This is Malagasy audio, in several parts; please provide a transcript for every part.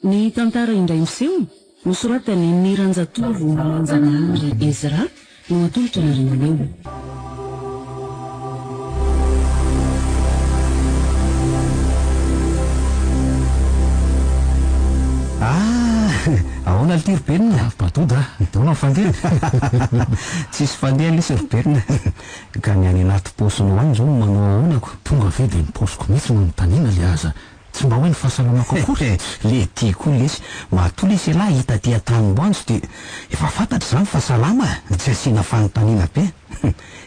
Ny tantara indray miseho, nosoratan'i Miranjatovo Manjanahary Ezra no atolotra anareo anio. Ah! Ahoana lty ry Benina? Badoda a! Ahoana ny fandeha? Tsisy fandeha lesy ry Benina. Ka ny any anaty paosinao any izao no manao ahoana ko? Tonga ve dia ny paosiko mihitsy no anontaniana le aza Tsy mba hoe ny fahasalamako akory e! Le ty koa lesy, matoa lesy elah hita aty an-tanimboanjo dia efa fantatra izany fa salama e! Tsy asiana fanontaniana be.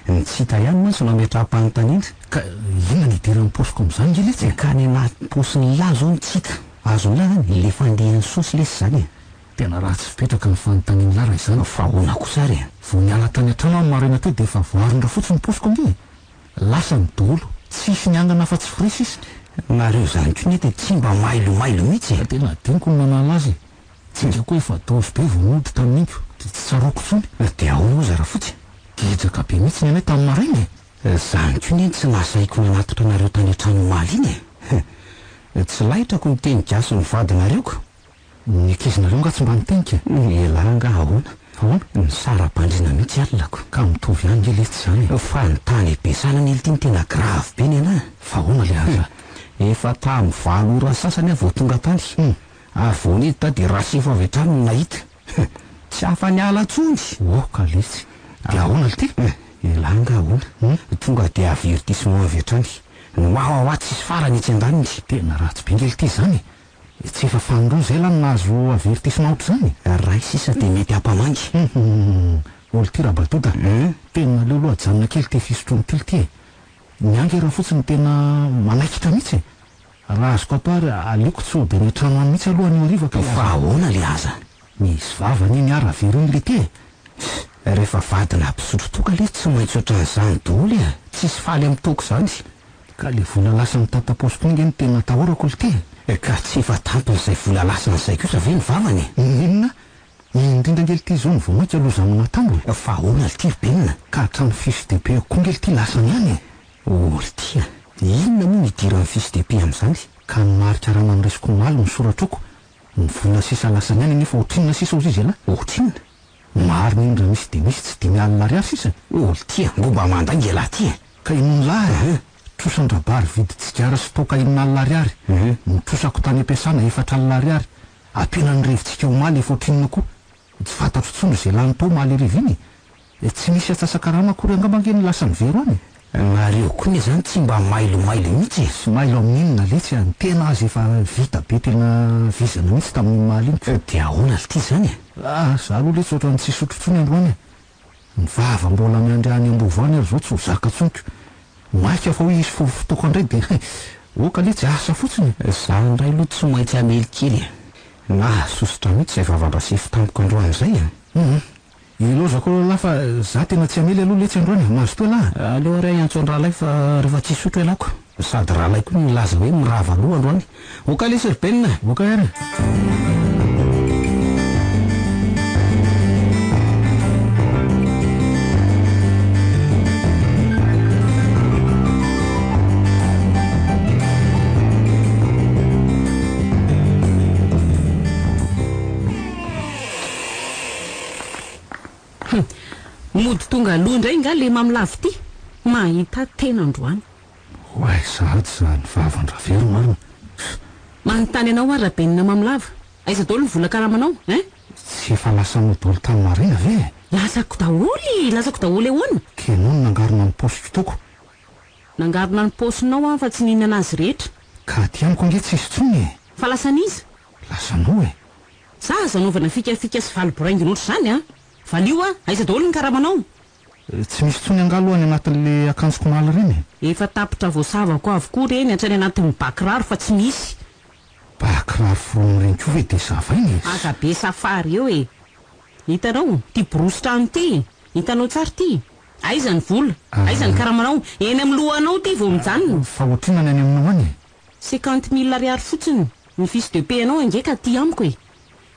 Ny tsy hita ihany mantsy no ametraham-panontaniana. Ka inona no idiran'ny paosiko amin'izany nge letsy e? Ka any anaty paosin'lah zao no tsy hita. Azon'lah zany? Le fandehan'ny saosy lesy izany e! Tena ratsy fipetraka ny fanontanian'lah raha izany. Fa ahoana kosa ary e? Vao niala tany an-trano aho ny maraina teo dia efa voaarindra fotsiny ny paosiko ange e! Lasany daholo, tsisy niangana afa-tsy frais sisa. Nareo zany koa nety tsy mba mailomailo mihitsy e! Tena adinoko ny nanala azy e! Tsinga koa efa dose be vao nody tamin'iny ko, dia tsy tsaroako intsony. Dia ahoana oza rafotsy? Gejaka be mihitsy ny anay tamin'ny maraina e! Zany koa neny tsy nahasaiko nanatitra anareo tany an-trano omaly iny e! Tsy laitrako ny teny gasy ny vadinareo ko! Ny ankizinareo nga tsy mba niteny ka? Elah nga ahoana? Ahoana? Nisara-pandriana mihitsy alina ko. Ka mitovy ihany nge letsy izany e. Fa ny tany Besana anie lty no tena grave be nenah. Fa ahoana le aza? Efa tamin'ny valo ora sasany aho vao tonga tany. Ary vao niditra aho dia Rasefo avy hatrany no nahita. Tsy afa-niala intsony. Oka letsy. Dia ahoana lty? Elah nga ahoana? Tonga dia avertissement avy hatrany. Ny wawawa tsisy farany etsy andaniny. Tena ratsy be nge lty izany e. Tsy efa fanindroa izay lah no nahazo avertissement ohatr'izany e? Ray sisa dia mety hampamangy. Hum ol ty rabadoda a! Tena aleo aloha ajanona kely ity fisotroana ity lty e! Ny ahy nge rafotsy no tena manaikitra mihitsy e! Raha azoko atao ary aleoko tsy hody any an-trano any mihitsy aloha anio hariva ka Fa ahoana le aza? Misy vava anie ny ahy raha very iny lty e! Rehefa vadina mpisotro toaka lesy tsy maintsy ohatran'izany doly e! Tsisy faly amin'ny toaka izany. Ka le vola lasan'ny tata-paosiko iny nge no tena atahorako lty e! Ka tsy efa tampin'izay vola lasany izay kosa ve ny vavany e? Inona? Iny indrindra nge lty izao no vao mainka loza amin'atambo e! Fa ahoana lty ry Benina? Ka hatramin'ny fiche de paie-ko koa nge lty lasany ihany e! Oh lty a! Inona moa no idiran'ny fiche de paie amin'izany? Ka ny marika raha nanoresiko omaly no soratroko, ny vola sisa lasany ihany anefa ohatrinona sisa hozy izy elah? Ohatrinona? Marina iny raha misy dia misy tsy 5000 ariary sisa e! Oh lty a! Ngo mba mandainga elah ty e! Ka inona lahy e! Trosan-drabary vidin-tsigara sy toaka 60 ariary, ny trosako tany am-piasana 40 ariary, ampiana ny revintsika omaly efa ohatrinona koa? Tsy fantatro intsony izay lany tao omaly hariva iny e! Tsy misy atsasa-karama akory angamba ange ny lasa nivero any e! Nareo koa ne zany tsy mba mailomailo mihitsy e! Tsy mailo amin'inona letsy a! Ny tena aza efa vita be tena vizana mihitsy tamin'iny omaly iny ko! Dia ahoana lty zany e? Ah! Za aloha letsy ohatran'ny tsy hisotro intsony androany e! Ny vava mbola miandry any Ambovo any ary zao tsy ho zaka intsony ko! Maika fa hoe hisy fofo-toaka indray dia oka letsy asa fotsiny e! Za indray aloha tsy maintsy hamely kely e! Nahasosotra mihitsy izay vavan-drasefo tampoka androany izay e! Hum! Ilaozako aloha lahy fa za tena tsy hamely aloha letsy androany e! Mazotoa elah a! Aleo ary aho hiantso an-drahalahy fa rehefa tsy hisotro elah ko! Sady rahalahy koa no nilaza hoe mirava aloha androany. Oka lesy ry Benina e! Oka ary e! Hum! Mody tonga aloha indray nga le mamolava ity? Mahita tena androany. Oay sahady izany vavan-dRavero marina. Manontany anao aho Rabenina Mamolava, aiza daholo ny vola karamanao hein? Tsy efa lasanao daholo tany maraina ve e? Lasako daholo e! Lasako daholo ahoana? K'enao no nangarona ny paosiko toko. Nangarona ny paosinao aho fa tsy nihinana azy rehetra. Ka aty amiko ange tsisy intsony e! Fa lasan'iza? Lasanao e! Za aza anaovana fikafika sy valy boraingina ohatr'izany an! Valio a! Aiza daholo ny karamanao? Tsy misy intsony angaha aloha any anatin'le akanjoko omaly ireny e? Efa tapitra voasavako avokoa ireny hatrany anatin'ny ba kiraro fa tsy misy. Ba kiraro foronina ireny koa ve dia savaina e? Aza be safary eo e! Hitanao ity borosy trano ity? Hitanao tsara ity? Aiza ny vola? Aiza ny karamanao? Eny amin'ny lohanao ity vao mijanona. Fa ohatrinona ny any aminao any e? Cinquante mille ariary fotsiny ny fiche de paie anao ange ka aty amiko e!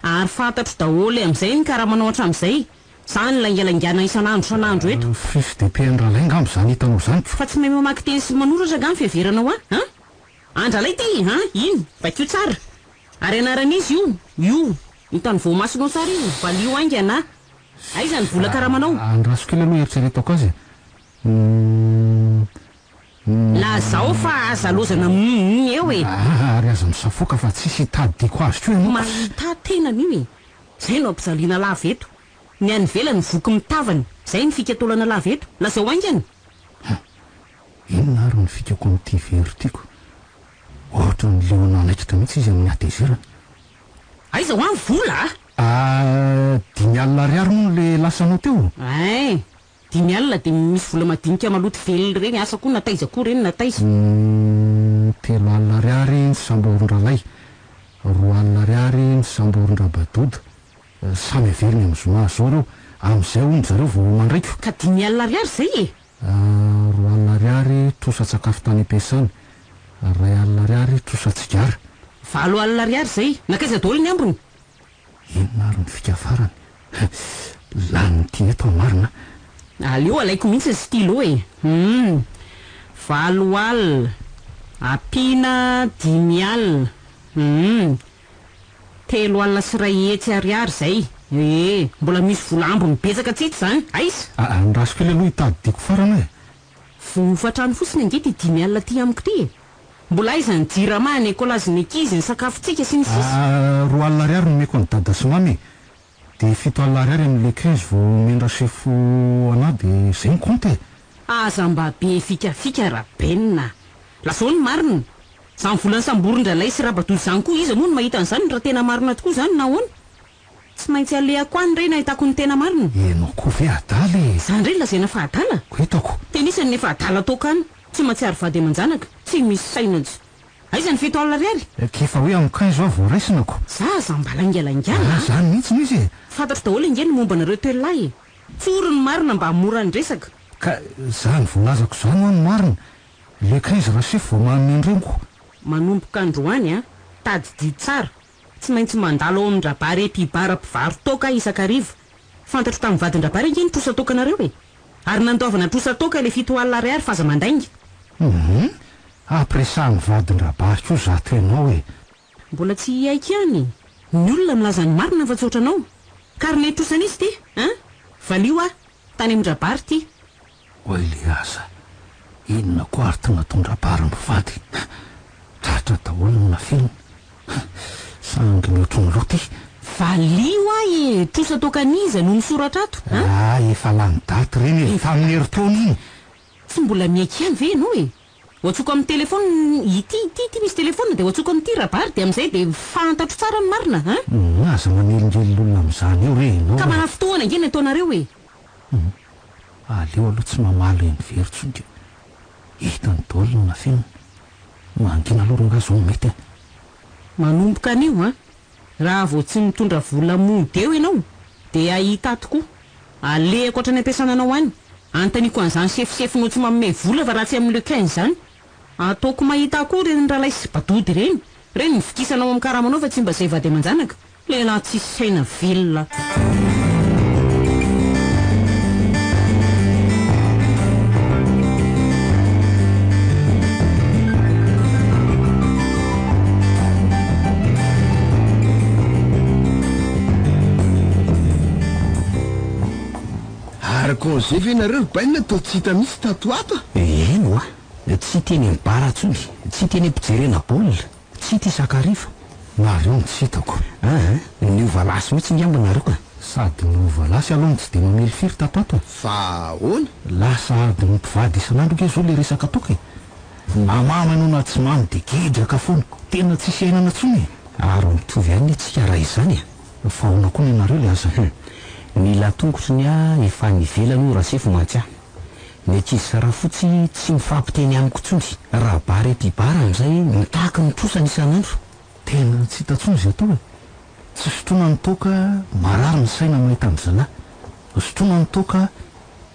Ary fantatro daholo amin'izay ny karamanao hatramin'izay. Zany laingalaingana isan'andro isan'andro eto. Fiche de paie an-dralay angamba izany hitanao izany ko. Fa tsy mahay mamaky teny sy manoratra angaha ny fiheveranao ahy an? An-dralay ity an! Iny! Vakio tsara! Ary anaran'iza io? Io! Hitan'ny voamasonao tsara io, valio haingana a! Aiza ny vola karamanao? Andraso kely aloha hieritreretako azy e! Humm. Lazao fa aza lozana humm eo e! Aa ary aza misafoaka fa tsisy hitadidiako azy koa ianao ko! Mahità tenany io e! Zay no ampijaliana lava eto. Ny any ivelany voky mitavana. Zay ny fika taolana lava eto. Lazao haingana! Hum! Inona ary ny fikako amin'ity vero ity ko! Ohatran'ny liona anaikitra mihitsy izy amin'ny hatezerany. Aiza hoa ny vola a! Ah, 50 ariary moa le lasanao teo? Ein! 50 dia misy vola madinika maloto velona ireny, asa koa na taiza koa ireny na taiza. Humm, 30 ariary ny samborin-dralay, 20 ariary ny samborin-drabadoda, samy averiny amin'ny zoma zao ireo, amin'izay hono zareo vao mandraiko. Ka 50 ariary izay e! 20 ariary trosan-tsakafo tany am-piasana, 1000 ariary trosan-tsigara. 80 ariary izay, nankaiza daholo ny ambiny? Inona ary ny fika farany? Lanin'ity eto aho marina a! Aleo alaiko mihitsy ny stylo e! Humm! 80, ampiana 50, humm! 1 300 ariary izay, ee! Mbola misy vola ambiny betsaka tsy hita izany, aiza? Aa, andraso kely aloha hitadidiako farany e! Voa hofa-trano fotsiny ange ity 50 ity amiko ity e! Mbola aiza ny jirama, ny ekolazin'ny ankizy, ny sakafontsika, sy ny sisa. Aa, 20 ariary nomeko an'i dada sy mamy e! Dia 70 ariary amin'ilay 15 vao omen-drasefo anah dia izay ny kaonty e! Aza mba be fikafika Rabenina a! Lazao ny marina! Izany vola nosamborin-dralay sy Rabadoda izany koa iza moa no mahita an'izany raha tena marina tokoa izany na ahoana? Tsy maintsy alehako any re nahitako ny tena marina. Ianao koa ve adala e? Izany indray no lazaina fa adala? Ko hitako. Tenisany nefa adala toaka any, tsy mahatsiaro vady aman-janaka, tsy misy saina tsy. Aiza ny 70 ariary? K'efa hoe amin'ny 15 aho vao raisina ko. Za aza mba laingalaingana a! Ah, zany mihitsy no izy e! Fantatro daholo ange ny momba anareo telo lahy e! Tsory ny marina mba hahamora ny resaka. Ka zany voalazako zany hoa no marina, le 15 rasefo vao manome ny reniko. Manomboka androany a! Tadidio tsara, Tsy maintsy mandalo ao amin-dRabary mpibara mpivaro-toaka aho isan-kariva. Fantatro tamin'ny vadin-dRabary ange ny trosan-toakanareo e! Ary nandoavana trosan-toaka ilay 70 ariary fa aza mandainga. Hum! Ampiresahan'ny vadin-dRabary koa zato ianao e! Mbola tsy hiaiky ihany. Ny olona milaza ny marina fa tsy ohatranao. Carnet trosan'iza ity? Hein? Valio aho. Tany amin-dRabary ity. Oay le asa, inona koa ary ty nataon-dRabary mivady? Tratra daholo ny nafenina. Sangy mihoatry ny loha ty. Valio ahy e! Trosa toakan'iza no misoratra ato an? Ah, efa lany daty ireny e! Tamin'ny herintaona iny. Tsy mbola miaiky ihany ve ianao e? Ho antsoiko amin'ny telephone ity, ity, ity misy telephone dia ho antsoiko amin'ity Rabary dia amin'izay dia fantatro tsara ny marina an! Humm, aza manelingelina olona amin'izany eo re ianao Ka e! manafintohana ange ny ataonareo e! Humm, aleo aloha tsy mamaly eny very intsony ka! Hitany daholo ny nafenina. Mangina aloha rangahy zao no mety a! Manomboka anio an! Raha vao tsy mitondra vola mody eo ianao dia hahita tokoa. Alehako hatrany am-piasana anao any. Anontaniako an'izany sefosefonao tsy manome vola fa raha tsy amin'ny le 15 izany. Ataoko mahita koa ireny Ralay sy Badody ireny. Ireny ny vokisanao amin'ny karamanao fa tsy mba izay vady aman-janaka. Lehilahy tsisy saina velona. Ary congé ve nareo ry bainina toa tsy hita mihitsy tato ho ato a? Eny oa, tsy hita eny amin'ny bar intsony, tsy hita eny am-pijerena baolina, tsy hita isan-kariva. Nareo no tsy hitako. Aa, niova lasy mihitsy ngamba nareo ka. Sady niova lasy aloha no tsy dia mamely firy tato ato e. Fa ahoana? Lasa adin'ny mpivady isan'andro nge zao le resaka toaka e. Na mamy ianao na tsy mamy dia gidraka foana. Tena tsisy iainana intsony e. Ary mitovy ihany anie tsika raha izany e. Fa ahoana koa ny anareo le aza? Hum. Ny latongotry ny ahy efa any ivelany hoy Rasefo mantsy ahy. Ny ankizy sy Rafotsy tsy mifampiteny amiko intsony. Raha bar et bar amin'izay mitaky ny trosany isan'andro. Tena tsy hita intsony izay atao e. Tsy sotroina ny toaka, marary ny saina mahita an-dry zalahy. Sotroina ny toaka,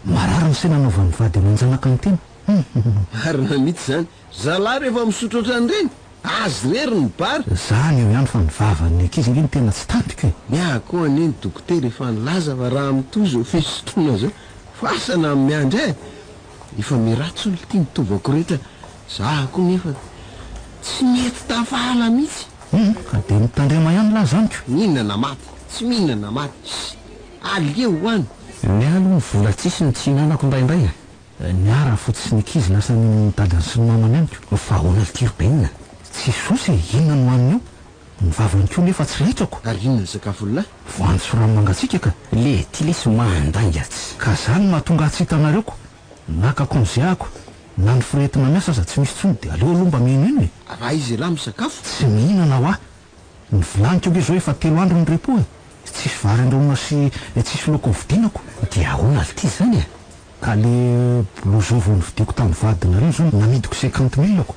marary ny saina anaovan'ny vady aman-janaka ny tena. Hum hum. Marina mihitsy izany. Zalahy rehefa misotro ohatran'ireny, azy irery ny bar. Zany eo ihany fa ny vavan'ny ankizy ange no tena tsy tantiko e. Ny ahy koa anie ny dokotera efa nilaza fa raha mitohy izao fisotroana izao, fasana no miandry ahy e. Efa miratsy hono ity ny tovako rehetra, za koa nefa tsy mety tafahala mihitsy. Hum, ka dia mitandrema ihany lahy zany ko. Mihinana maty, tsy mihinana maty. Ssy! Aleo ho any. Ny ahy aloha ny vola tsisy no tsy ihinanako indraindray e. Ny ahy Rafotsy sy ny ankizy lasa any amin'ny dadany sy ny mamany any ko. Fa ahoana ry ty ry Benina? Tsisy sosy e, inona no haniny eo? Ny vavany koa nefa tsy laitrako. Ary inona ny sakafon'ny lahy? Voanjo sy rano mangatsiaka ka. Le ty lesy mandainga tsy. Ka zany no mahatonga ahy tsy hitanareo ko. Naka congé ako, na ny frais entina miasa aza tsy misy tsony de aleo aloha mba mihainohaino e. Raha izy elah misakafo? Tsy mihinana hoa. Ny vilaniko ange zao efa telo andro ny repos e. Tsisy vary andrahoina sy tsisy laoka hovidiana ko. Dia ahoana lty zany e? Ka le blouson vao novidiako tamin'ny vadinareo zao namidiko cinquante mille ko.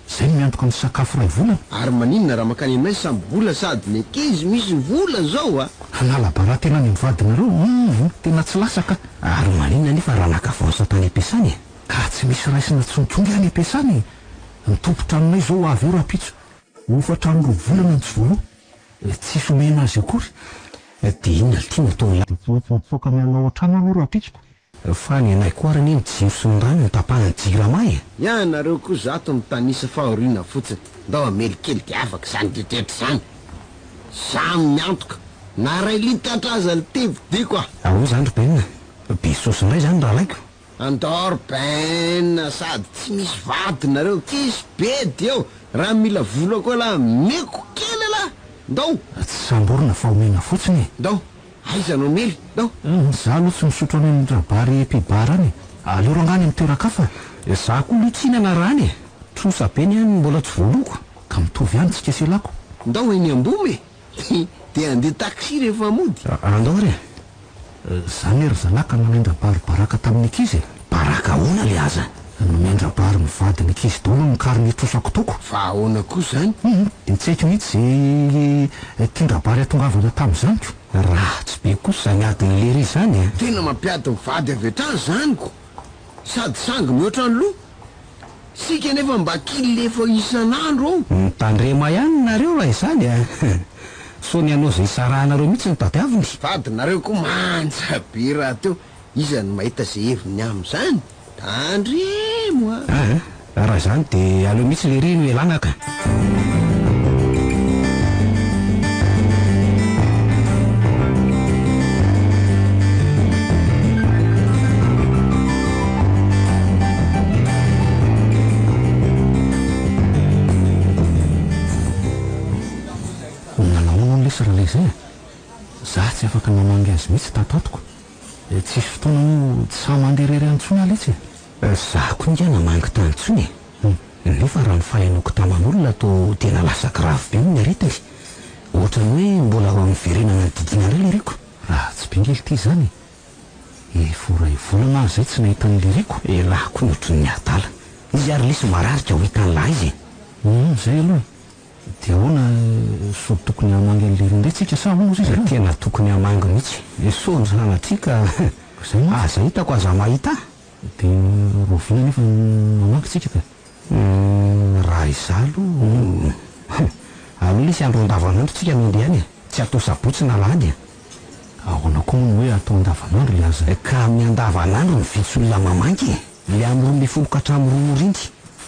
Zay no miantoka ny sakafo iray volana. Ary maninona raha mankany aminay samy vola sady ny ankizy misy vola zao a! Hanala bara tena any amin'ny vadinareo humm tena tsy lasa ka! Ary maninona anefa raha naka avance tany am-piasana e? Ka tsy misy raisina tsony koa nge any am-piasana e! Ny tompon-tranonay zao ho avy eo rahampitso. Hofa-trano roa volana no tsy voaloa. Tsisy omena azy akory. Dia inona lty no ataon'lah? Dia tsy maintsy mitsoaka miala ao an-trano aloha rahampitso ko. Fa ny anay koa ary anie ny jiro sy ny rano no tapahan'ny jirama e! Ianareo koa zato mitanisa fahoriana fotsiny, ndao hamely kely dia afaka izany rehetrarehetra izany. Samy miantoka, na iray litatra aza ny thé vidiko a! Ahoana izany ry Ben? Be saosy indray izany rahalaiko? Andao ry Ben sady tsy misy vady nareo, tsisy bedy eo, raha mila vola koa lah ameko kely lah! Ndao! Tsy samborina fa omena fotsiny e! Ndao! Aiza no hamely? Ndao! Za aloha tsy misotro any amin'ny rabary epi bar any e! Aleo rangaha any amin'ny toeran-kafa! Za koa aloha tsy hinana raha any e! Trosa be ny any mbola tsy voaloko! Ka mitovy ihany tsika sy elako! Ndao eny Amboma e! Dia handeha taxi rehefa mody! Andao ary e! Za ne ry zalahy ka nalain-drabary baraka tamin'ny ankizy e! Baraka ahoana le aza? Nomen-drabary mivady ny ankizy daholo ny carnet trosako toko. Fa ahoana koa zany? Hum, dia tsy haiko mihitsy ze tian-drabary hatongavana tamin'izany ko. Ratsy be kosa zany adin'i lery izany e! Tena mampiady mivady avy hatrany zany ko! Sady sangy mihoatra ny loha! Sika nefa mba kil efa isan'andro ao! Mitandrema ihany nareo raha izany a! Sao ny hanao izay hisarahanareo mihitsy no tadiaviny. Vadinareo koa manja be rahateo, iza no mahita izay heviny amin'izany? Tandremo a! Aa, raha izany dia aleo mihitsy lery no ialana ka! Nanao ahoana hono lesy ralay zay a? Za tsy afaka namangy azy mihitsy tato ato ko. Tsisy fotoana moa tsy sahy mandeha irery any intsony aho letsy e. Za koa nga namangy tany intsony e. Nefa raha ny fahenoako taman'olona toa tena lasa grave be hono ny aretiny. Ohatran'ny hoe mbola ho amin'ny verenana ny didiana indray leriko. Ratsy be nge lty izany e! Efa ho iray volana aho izay tsy nahita an'i leriko. Elah koa ohatran'ny adala. Izy ary lesy marary ka ho hitan'lah aiza e! Humm zay aloha e! Dia ahoana sao tokony hamangy an'i lery indray tsika sa ahoana ozy izy ireo? Tena tokony hamangy mihitsy. Sao ny sanatria ka Zay mantsy. Aza hitako aza mahita ahy. Dia rahoviana anefa no hamangy tsika ka? Humm raha izaho aloha hum aleo lesy andro andavanandro tsika no andeha any e! Tsy atao sabotsy na alahady e! Ahoana koa moa no hoe atao andavanandro le aza? Ka amin'ny andavanandro no vitsy olona mamangy e! Le amin'ny 12 ka hatramin'ny 2 ora iny,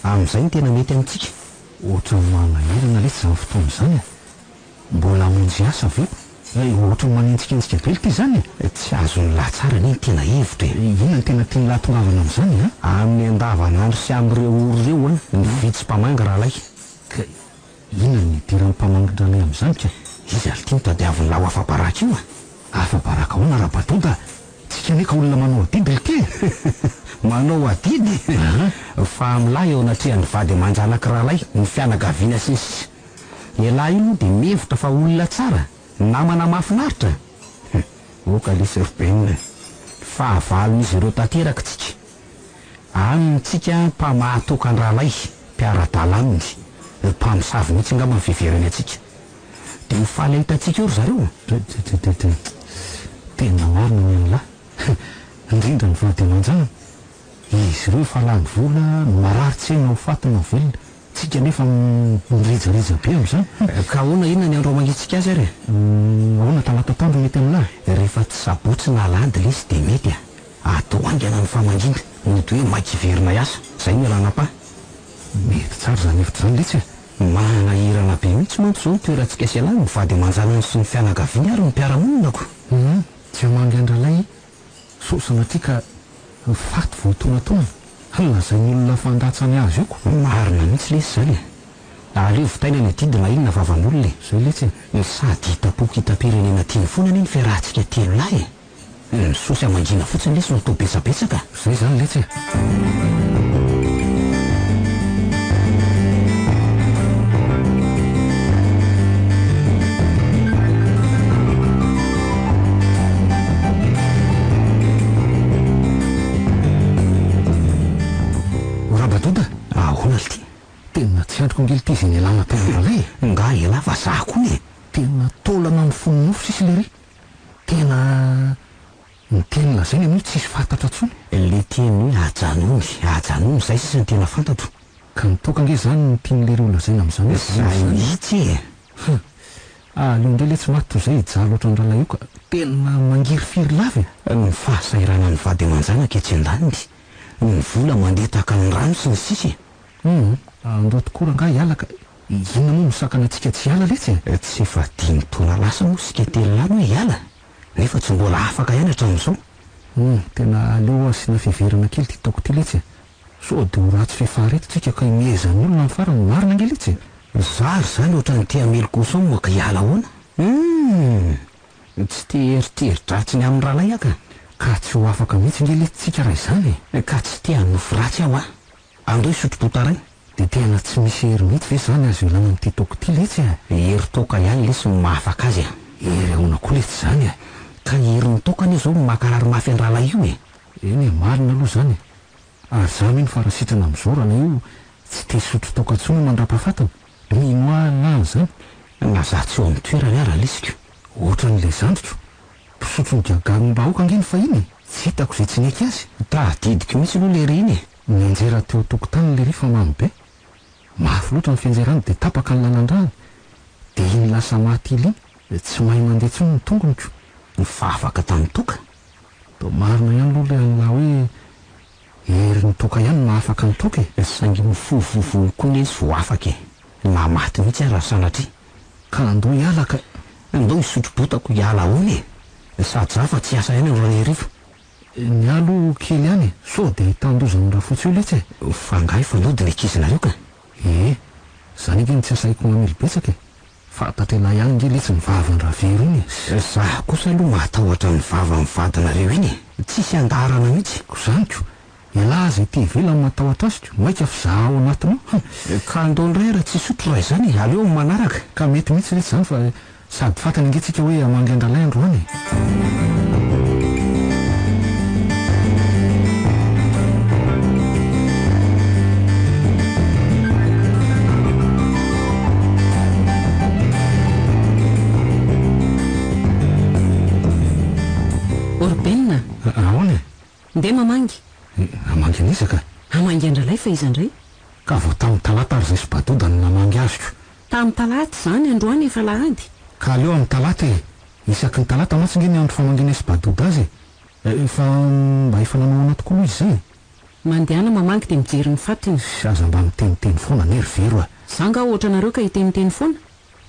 amin'izay no tena mety amintsika. Ohatran'ny manahirana letsy izany fotoana izany e! Mbola hamonjy asa ve? Hay, ohatran'ny manenjikenjika be lty izany e! Tsy azon'ny lahy tsara anie ny tena hevitra e! Inona no tena tian'ny lahy tongavana amin'izany a? Amin'ny andavanandro sy amin'ireo ora ireo an, ny vitsy mpamangy rahalahy. Ka inona no idiran'ny mpamangy-drahalahy amin'izany ka? Iza lty no tadiavin'ny lahy ho afa-baraka io a? Afa-baraka ahoana Rabadoda a? Tsika anie ka olona manao adidy lty e! Manao adidy? Fa amin'ny lahy eo anatrehan'ny vady aman-janaky rahalahy, ny fianakaviana sy ny sisa. Ialahy io moa dia mihevitra fa olona tsara, namana mahafinaritra? Hum, ok lesy ry Ben a! Fahavalon'izy ireo tanteraka tsika. Aminy tsika mpamaha tokan-drahalahy, mpiara-dala aminy, mpamosavy mihitsy angamba ny fiheverany antsika. Dia ho faly hahita antsika eo ry zareo? Ttt, tena marina ny an'lah, indrindra ny vady aman-janany. Izy ireo efa lany vola, marary tsy hay na ho faty na ho velona. Tsika nefa mirejareja be amin'izany. Ka ahoana inona ny andro hamangiantsika azy ary e? Ahoana talata atoandro mety aminà? Rehefa tsy sabotsy na alahady lesy dia mety a! Atao haingana ny famangiana, mody hoe maika hiverina hiasa, zay no ialana pa. Mety tsara izany hevitra izany letsy e! Manahirana be mihitsy mantsy izao ny toerantsika sy ialahy, ny vady aman-janany sy ny fianakaviany ary ny mpiara-monina ko. Hum, tsy hamangy an-dralay sao sanatria ka faty vao tonantonana, lazain'ny olona fa handatsany azy io ko. Marina mihitsy lesy izany e! Aleo vitaina ny adidy na inona vavan'olona e! Zay letsy e! Sady hitam-poko hitam-pirenena tiany foana anie ny fiarahantsika telo lahy e! Ny saosy hamangiana fotsiny lesy no atao betsabetsaka. Zay zany letsy e! O Rabadoda! Ahoana lty? Tena tsy andriko ange lty izay nialana tao an-dralay e! Nga elah fa za koa e! Tena taolana mifono nofo sisa lery. Tena ny teny lazainy amin'io tsisy fantatra intsony. Le teny hoe ajanony, ajanony zay sisa no tena fantatro. Ka ny toaka ange zany no tian'i lery ho lazaina amin'izany hoe ajanony Zay zany. mihitsy e! Hum! Aleo indray letsy maty toy izay hijaly ohatran'ny rahalahy io ka! Tena mangirifiry lava e! Ny fahasahiranan'ny vady aman-janaka etsy andaniny, ny vola mandeha tahaka ny rano sy ny sisa e! Hum! Andao tokoa rangahy hiala ka! Inona moa no misakana antsika tsy hiala letsy e? Tsy efa dimy taona lasa moa isika telo lahy no hiala nefa tsy mbola afaka ihany hatramin'izao. Hum, tena aleo asiana fiheverana kely ity taoko ity letsy e! Sao dia ho ratsy fefara eto tsika ka himehezan'ny olona amin'ny farany, marina ange letsy e! Za ry zany ohatran'ny te hamely cochon ka hiala ahoana? Hum! Tsy te hieritreri-dratsy ny amin'ny rahalahy aho ka! Ka tsy ho afaka mihitsy ange letsy tsika raha izany e! Ka tsy te hanofy ratsy aho an! Andao hisotro bota ray. Dia tena tsy misy hery mihitsy ve izany azo ialana amin'ity toaka ity letsy a? Hery toaka ihany lesy no mahafaka azy a! Hery ahoana koa letsy izany a? Ka ny herin'ny toaka anie izao no mankarary mafy an-drahalahy io e! Eny e, marina aloha izany e! Ary za mino fa raha sitrana amin'izao rahalahy io tsy te hisotro toaka intsony mandrapahafatiny. Mino ahy lahy an'izany. Na za tsy eo amin'ny toerany ara lesiko. Ohatran'ilay zandriko, mpisotro nigagarim-bahoaka ange ny fahiny e! Tsy hitako izay tsy niaiky azy. Tadidiko mihitsy aloha lery iny e! Nianjera teo an-tokotany lery fa mamo be. Mafy loatra ny fianjerany dia tapaka ny lalan-drany. Dia iny lasa maty ily iny, tsy mahay mandeha intsony ny tongony ko. Nivavaka tamin'ny toaka. Toa marina ihany aloha ilay an'lah hoe herin'ny toaka ihany no mahafaka ny toaka e! Saingy mifofofoy koa anie izy vao afaka e! Na maty mihitsy ary raha sanatria. Ka andao hiala ka. Andao hisotro botako hiala ahoana e! Sady za fa tsy hiasa ihany androany hariva. Ny ahy aloha kely ihany e! Sao dia ahitan-doza amin'i Rafotsy eo letsy e! Fa angaha efa nody ny ankizinareo ka! Ee, zany ange no tsy asahiko mamely betsaka e! Fantatr'ialahy ihany ange letsy ny vavan-dRavero iny e! Za kosa aloha matahotra ny vavan'ny vadinareo iny e! Tsisy andaharana mihitsy! Ko zany ko! Ialahy aza ety ivelany matahotra azy ko! Maika fa za ao anatiny ao! Hum! Ka andao indray raha tsy hisotro raha izany e! Aleo amin'ny manaraka! Ka mety mihitsy letsy zany fa sady fantany ange tsika hoe hamangy an-drahalahy androany e! Orben a! Ahoana e? Ndeha mamangy. Hamangy an'iza ka? Hamangy an-dralay fa iza indray? Ka vao tamin'ny talata ary izay sy Badoda no namangy azy ko. Tamin'ny talata izany, androany efa alahady. Ka aleo amin'ny talata e! Isaky ny talata mantsy nge ny andro famangiana sy Badoda azy e! Fa mba efa nanao ahoana tokoa aloha izy izay e? Mandehana mamangy dia mijery ny fatiny. Aza mba miteniteny foana anie ry Vero a! Za nga ohatranareo ka hiteniteny foana?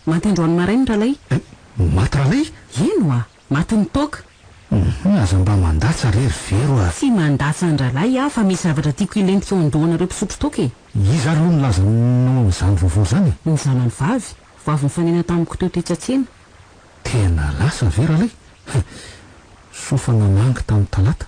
Maty androany maraina Ralay. Eh! Maty Ralay? Eny oa! Maty ny toaka. Hum, aza mba mandatsa re ry Vero a! Tsy mandatsa an-dralay aho fa misy zavatra tiako hilentika ao an-dohanareo mpisotro toaka e! Iza ary aloha nilaza aminao an'izany vaovao izany e? Ny zanany vavy, vao avy nifanena tamiko teo tetsy an-tsena. Tena lasa ve ralay? Hum, soa fa namangy tamin'ny talata.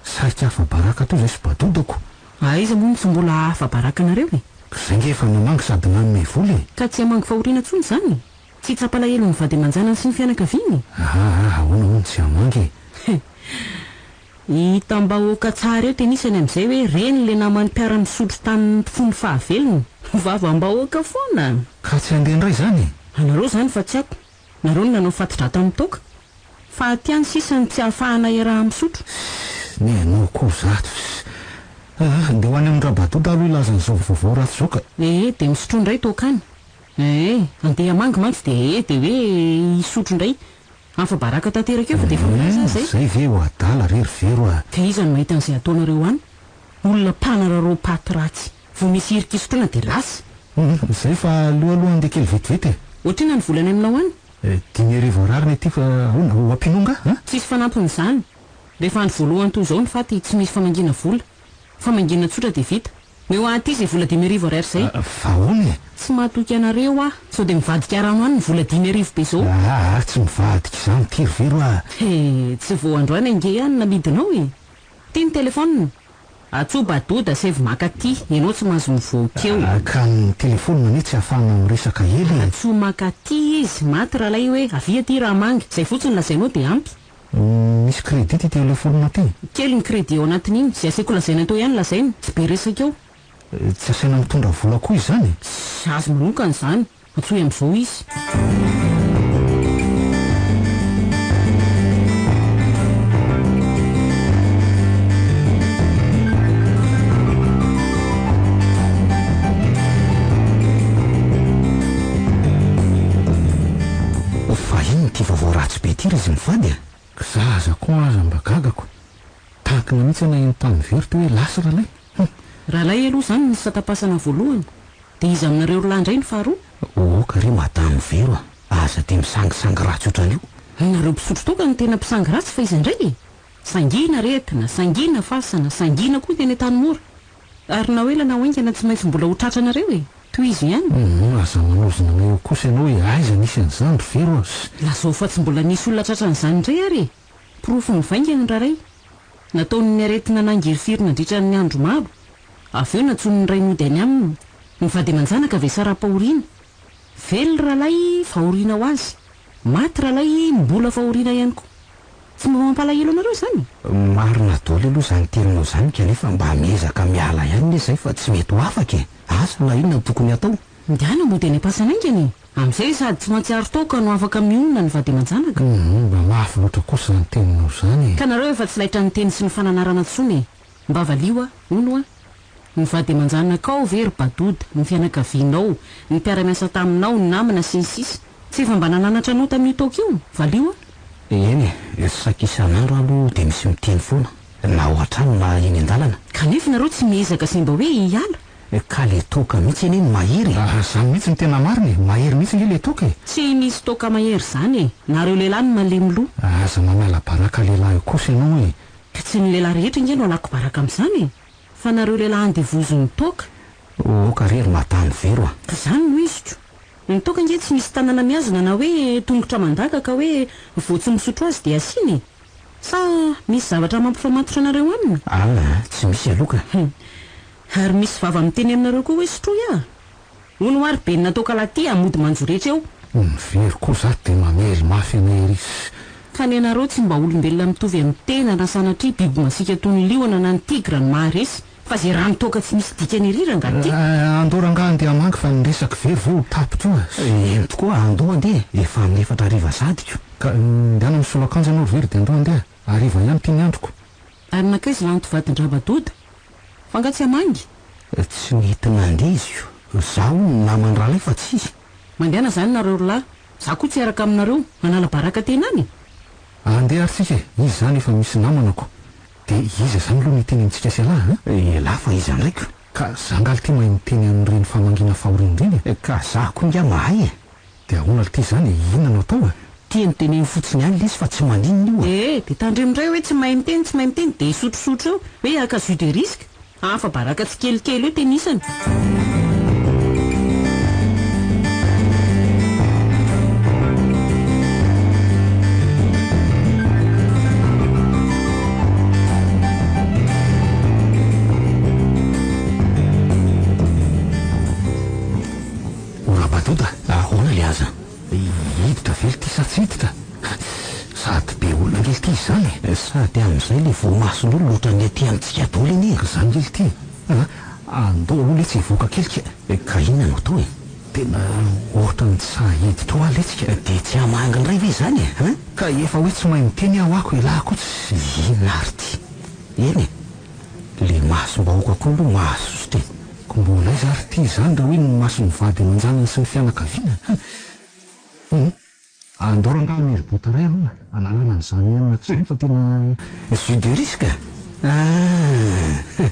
Saika afa-baraka teo izay sy badodako. Aiza moa no tsy mbola hahafa-baraka anareo e? K'izay nge efa namangy sady nanome vola e! Ka tsy hamangy fahoriana intsony izany? Tsy hitsapalahelo ny vady aman-janany sy ny fianakaviany? Aa ahoana hono tsy hamangy e? Hitam-bahoaka tsara eo tenisany amin'izay hoe reny le naman'ny mpiara-misotro tamin'ny fony fahavelony. Vavam-bahoaka foana! Ka tsy handeha indray izany e? Anareo izany fa tsy ako. Nareo no nanao fati-drà tamin'ny toaka. Fa aty any sisa no tsy ahafahana iaraha-misotro. Ssss, ny anao koa zato ssss. Aa, ndeha ho any amin-dRabadoda aloha hilaza an'izao vaovao ratsy izao ka. Ee, dia misotroa indray toaka any. Ee, andeha hamangy mantsy dia ee, dia hoe hisotro indray. Afa-baraka tanteraka eo fa dia efa milaza aho izay. Izay ve ho adala re ry Vero a! Ka iza no mahita an'izay ataonareo any? Olona mpanararaom-paty ratsy. Vao misy hirika hisotroana dia lasa. Izay fa aleo aloha handeha kely vetivety e. Ohatr'inona ny vola any aminao any? 5000 ariary ny aty fa ahoana, ho ampianao angaha an? Tsisy fanampin'izany. Rehefa andro voalohany toy izao ny faty tsy misy famangiana vola. Famangiana tsotra dia vita. Omeo ahy aty izay vola 5000 ariary izay. Fa ahoana e? Tsy mahatoky anareo aho. Sao dia mivadika rano any ny vola 5000 be izao. Aa, tsy mivadika izany ity ry Vero a! He, tsy vao androany ange aho no namidinao e! Ty ny telefaonina. Atsoa Badoda asaivo maka aty, ianao tsy mahazo mivoaka eo. Ka ny telefaonina anie tsy ahafahana miresaka ela e! Atsoa maka aty izy, maty ralay hoe avia aty Rahamanga, izay fotsiny lazainao dia ampy. Misy crédit ty telefaonina ty? Kely ny crédit ao anatin'iny, izay asaiko lazaina teo ihany lazaina, tsy be resaka eo. Tsy asaina mitondra vola koa izany? Tsy azo manokana izany, antsoy amin'izao izy. Fa inona ity vaovao ratsy be ity ry izy mivady a? Zaza koa aza mba gagako. Tankina mihitsy anay iny tany very ty hoe lasa ralay. Hum. Ralay aloha izany no nisata-pasana voalohany, dia iza aminareo roa lahy indray no faharoa? Oka re madame Vero a! Aza dia misangisangy ratsy ohatran'io. Nareo mpisotro toaka no tena mpisangy ratsy fa iza indray e? Sangina aretina, sangina fasana, sangina koa ny any Antanimora. Ary na ho ela na ho haingana tsy maintsy mbola ho tratranareo e! Tohizo ihany. Humm aza manozona anay eo kosa ianao e, aiza nisy an'izany ry Vero a! Lazao fa tsy mbola nisy olona tratran'izany indray ary e! Porofo mivaingana ny raray. Nataon'ny aretina nangirifiry nandritra ny andro maro. Avy eo nantsoin'ny ray nody any aminy. Ny vady aman-janaka vesaram-pahoriana. Velona ralay fahoriana ho azy. Maty ralay mbola fahoriana ihany koa. Tsy mba mampalahelo anareo izany? Marina daholo aloha izany teninao izany kanefa mba miezaka miala ihany anie izay fa tsy mety ho afaka e! Asa na inona no tokony hatao? Ndana mody any am-pasana haingana e! Amin'izay sady tsy mahatsiaro toaka no afaka mionona ny vady aman-janaka. Humm mba mafy loatra kosa izany teninao izany e! Ka nareo efa tsy laitran'ny teny sy ny fananarana intsony e! Mba valio aho, hono hoa? Ny vady aman-janakao ve ry Badoda, ny fianakavianao, ny mpiara-miasa taminao, ny namana sy ny sisa Tsy efa mba nananatra anao tamin'io toaka io? Valio aho. Eny e, saika isan'andro aho aloha dia misy miteny foana, na ao an-trano na eny an-dalana. Kanefa nareo tsy miezaka sy mba hoe hiala. Ka le toaka mihitsy anie no mahery e! Raha zany mihitsy no tena marina e! Mahery mihitsy nge le toaka e! Tsy misy toaka mahery zany e! Nareo lehilahy no malemy loha. Aza manala baraka lehilahy eo kosa ianao e! Ka tsy ny lehilahy rehetra nge no alako baraka amin'izany e! Fa nareo lehilahy andevozin'ny toaka. Oka re ry madame Vero a! Ka zany no iziko. Ny toaka ange tsy misy tanana mihazona na hoe tongotra mandaka ka hoe vao tsy misotro azy dia asiana e! Sa misy zavatra mampifamatotra anareo aminy? Aa, tsy misy aloha ka. Hum. Ary misy vava miteny aminareo koa hoe sotroy ah! Hono hoa ry benina toaka lahy ty ah mody manjoretra eo. Ny very koa za dia mamely mafy anay ery sy. Ka ny anareo tsy mba olombelona mitovy amin'ny tena na sanatria biby masiaka toy ny liona na ny tigra no maharesy fa ze rano toaka tsy misy dikany ery rangahy ty. Andao rangahy andeha hamangy fa ny resaky very vao ho tapitra io e. Eny tokoa, andao andeha e, efa amin'ny efatra hariva sahady ko. Ka ndehana misolo akanjo ianao ry very dia andao andeha, hariva ihany ity ny androko. Ary nankaiza lanto vadin-dRabadoda? Fa nga tsy hamangy? Tsy nety nandeha izy ko. Za hono ny naman'i Ralay fa tsy izy. Mandehana zany nareo ry lahy, za koa tsy hiaraka aminareo, hanala baraka tena any e! Andeha ary tsika e, izy zany efa misy namana ko. Dia iza zany aloha no hiteny amintsika sy ialahy an? Ialahy fa iza ndray ko? Ka za ngaly ty mahay miteny an'ireny famangiana fahoriana ireny e! Ka za koa nga mahay e! Dia ahoana lty zany e? Inona no atao e? Tiany teneno fotsiny ihany lesy fa tsy maninona io e! Eh! Dia tandremo indray hoe tsy mahay miteny tsy mahay miteny dia hisotrosotro eo hoe haka jus de risque! Afa-baraka tsikelikely eo tenisany. O Rabadoda, ahoana le aza? Hiditra ve lty sa tsy hiditra? Sady be olona ange lty izany e! Sady amin'izay le voamason'olona ohatran'ny aty amintsika daholo anie e! Zany nge lty e! Andao aloha letsy hivoaka kely ka! Ka inona no atao e? Tena ohatran'ny tsy sahy hiditra ao aho letsy ka! Dia tsy hamangy indray ve izany e? Hein? Ka efa hoe tsy mahay miteny aho ako elah koa tsy. Inona ary ity? Eny e! Le masom-bahoaka koa aloha mahasosotra e! Ko mbola aiza ary ity izany raha hoe ny mason'ny vady aman-janany sy ny fianakaviana? Hum. Andao rangaha hamery bota iray aloha hanalana an'izany henatra izany fa tena. Jus de risque? Ah!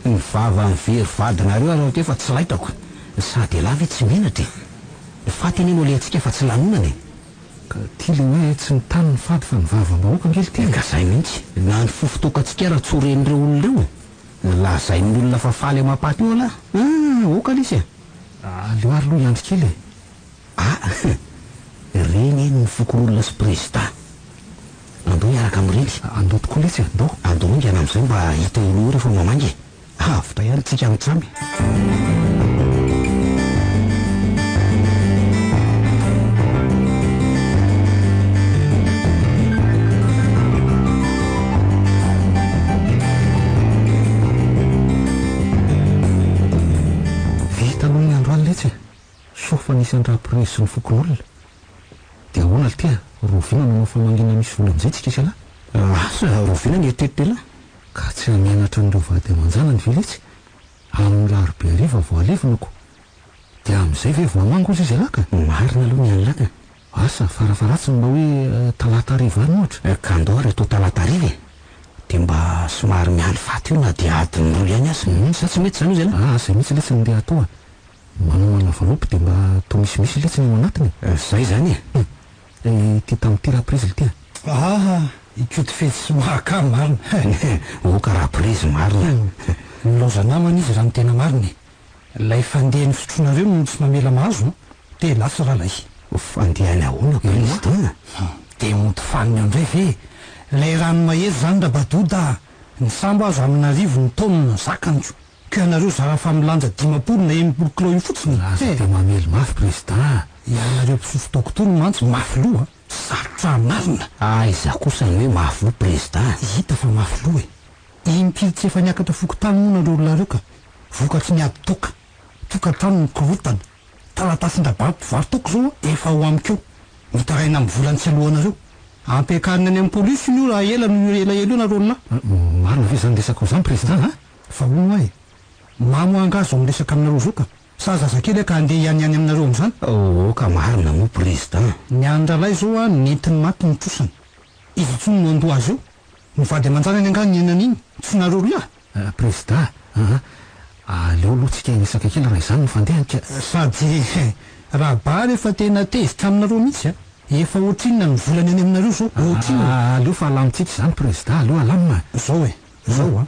Ny vava mivery vadinareo ary rahateo fa tsy laitrako. Sady elah ve tsy menatra e! Ny faty anie no alehantsika fa tsy lanonana e! Ka ty le hoe tsy ny tany no fady fa ny vavam-bahoaka ange lty e! Ka zay mihitsy, na ny fofon-tokantsika ara tsy ho ren'ireo olona ireo e! Lazain'ny olona fa faly amam-paty eo elah! Hum! Oka lesy e! Aleo ary aloha hiandry kely e! Ah! Ireny eny ny fokonolona sy prezida. Andao hiaraka amin'ireny. Andao tokoa letsy e! Andao! Andao haingana amin'izay mba hita eo aloha eo rehefa mamangy e! Avotra ihany tsika mitsamy. Vita aloha ny androany letsy e! Soa fa nisy an-dRaprezy sy ny fokonolona. Dia ahoana lty a? Rahoviana no hanao famangiana misy vola amin'izay tsika sy ialahy? Asa, rahoviana ny eritreritra ialahy? Ka tsy hamenatra an'ireo vady aman-janany ve letsy? Amin'ny larobia hariva vao halevina ko! Dia amin'izay ve vao hamangy hozy izy ialahy ka? Marina aloha ny an'lah ka! Asa, farafaharatsiny mba hoe talata hariva any ohatra. Ka andao ary atao talata hariva e! Dia mba somary miandry faty eo na dia adiny roa ihany aza. Sa tsy mety izany hozy ialahy? Aa, izay mihitsy letsy no ndeha atao a! Manomana valopy dia mba toa misimisy letsy ny ao anatiny e! Zay zany e! Ity tamin'ity raprezy lty a! Aa! Ikoto fetsy sy mahakà marina e! Oka raprezy marina! Nilaoza namana izy raha ny tena marina e! Ilay fandehan'ny fisotroanareo no tsy mamela mahazo an! Dia lasa ralay. Fandehany ahoana président? Dia mody fanina eo indray ve e! Ilay rano mahery izany rabadoda a! Ny sambo aza amin'arivo ny taonina zakany ko! Ka ianareo zara fa milanja 50 na 60 kilao io fotsiny e! Aza dia mamely mafy Président a! Ianareo mpisotro toaka tony mantsy mafy loha a! Sarotra anarina! Aiza kosa ny hoe mafy loha Président a! Hita fa mafy loha e! Impiry tsy efa niakatra fokontany moa nareo olona reo ka! Vokatry ny ady toaka! Tokantrano mikorontana! Taratasin-drabary mpivaro-toaka izao efa ao amiko eo! Mitaraina amin'ny volany tsy aloanareo! Ampiakarina any amin'ny polisy io raha ela no elaela eo nareo olona! Marina ve izany resakao izany Président a! Fa hono hoa e! Mamo aho angaha izao miresaka aminareo izao ka! Sa zazakely aho ka handeha hianiany aminareo amin'izany? Oh ka marina moa Président. Ny an'i Ralay izao an, nentiny maty ny trosany. Iza intsony no handoa azy eo? Ny vady aman-janany angaha niaina an'iny? Tsy nareo roa lahy? Président an! Aleo aloha tsika hiresaka kely raha izany no fandehany ka. Sady Rabary efa tena tezitra aminareo mihitsy an! Efa ohatrinona ny volany any aminareo izao? Ohatrinona? Aleo fa alamintsika izany Président, aleo alamina. Izao e! Zao a!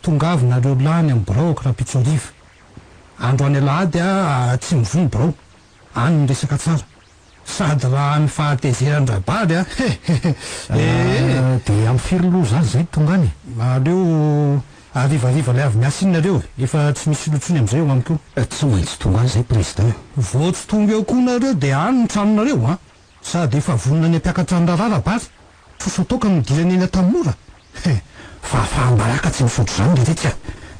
Tongava nareo lahy any amin'ny biraoko rahampitso hariva. Androany alahady aho tsy mivoha ny birao. Any ny resaka tsara. Sady raha ny fahatezeran-dRabary a! He he he! Ee! Dia amin'ny firy loha izany izay no tonga any e? Aleo harivariva ilay avy miasa iny nareo e! Efa tsy misy loha intsony amin'izay ao amiko. Tsy maintsy tonga any izay Président. Vao tsy tonga eo koa nareo dia any ny tranonareo a! Sady efa vonona ny hampiakatra ny raharaha Rabary. Trosa toaka no nidirany eny Antanimora? He! Fahafaham-baraka tsy misotro izany ry Rika!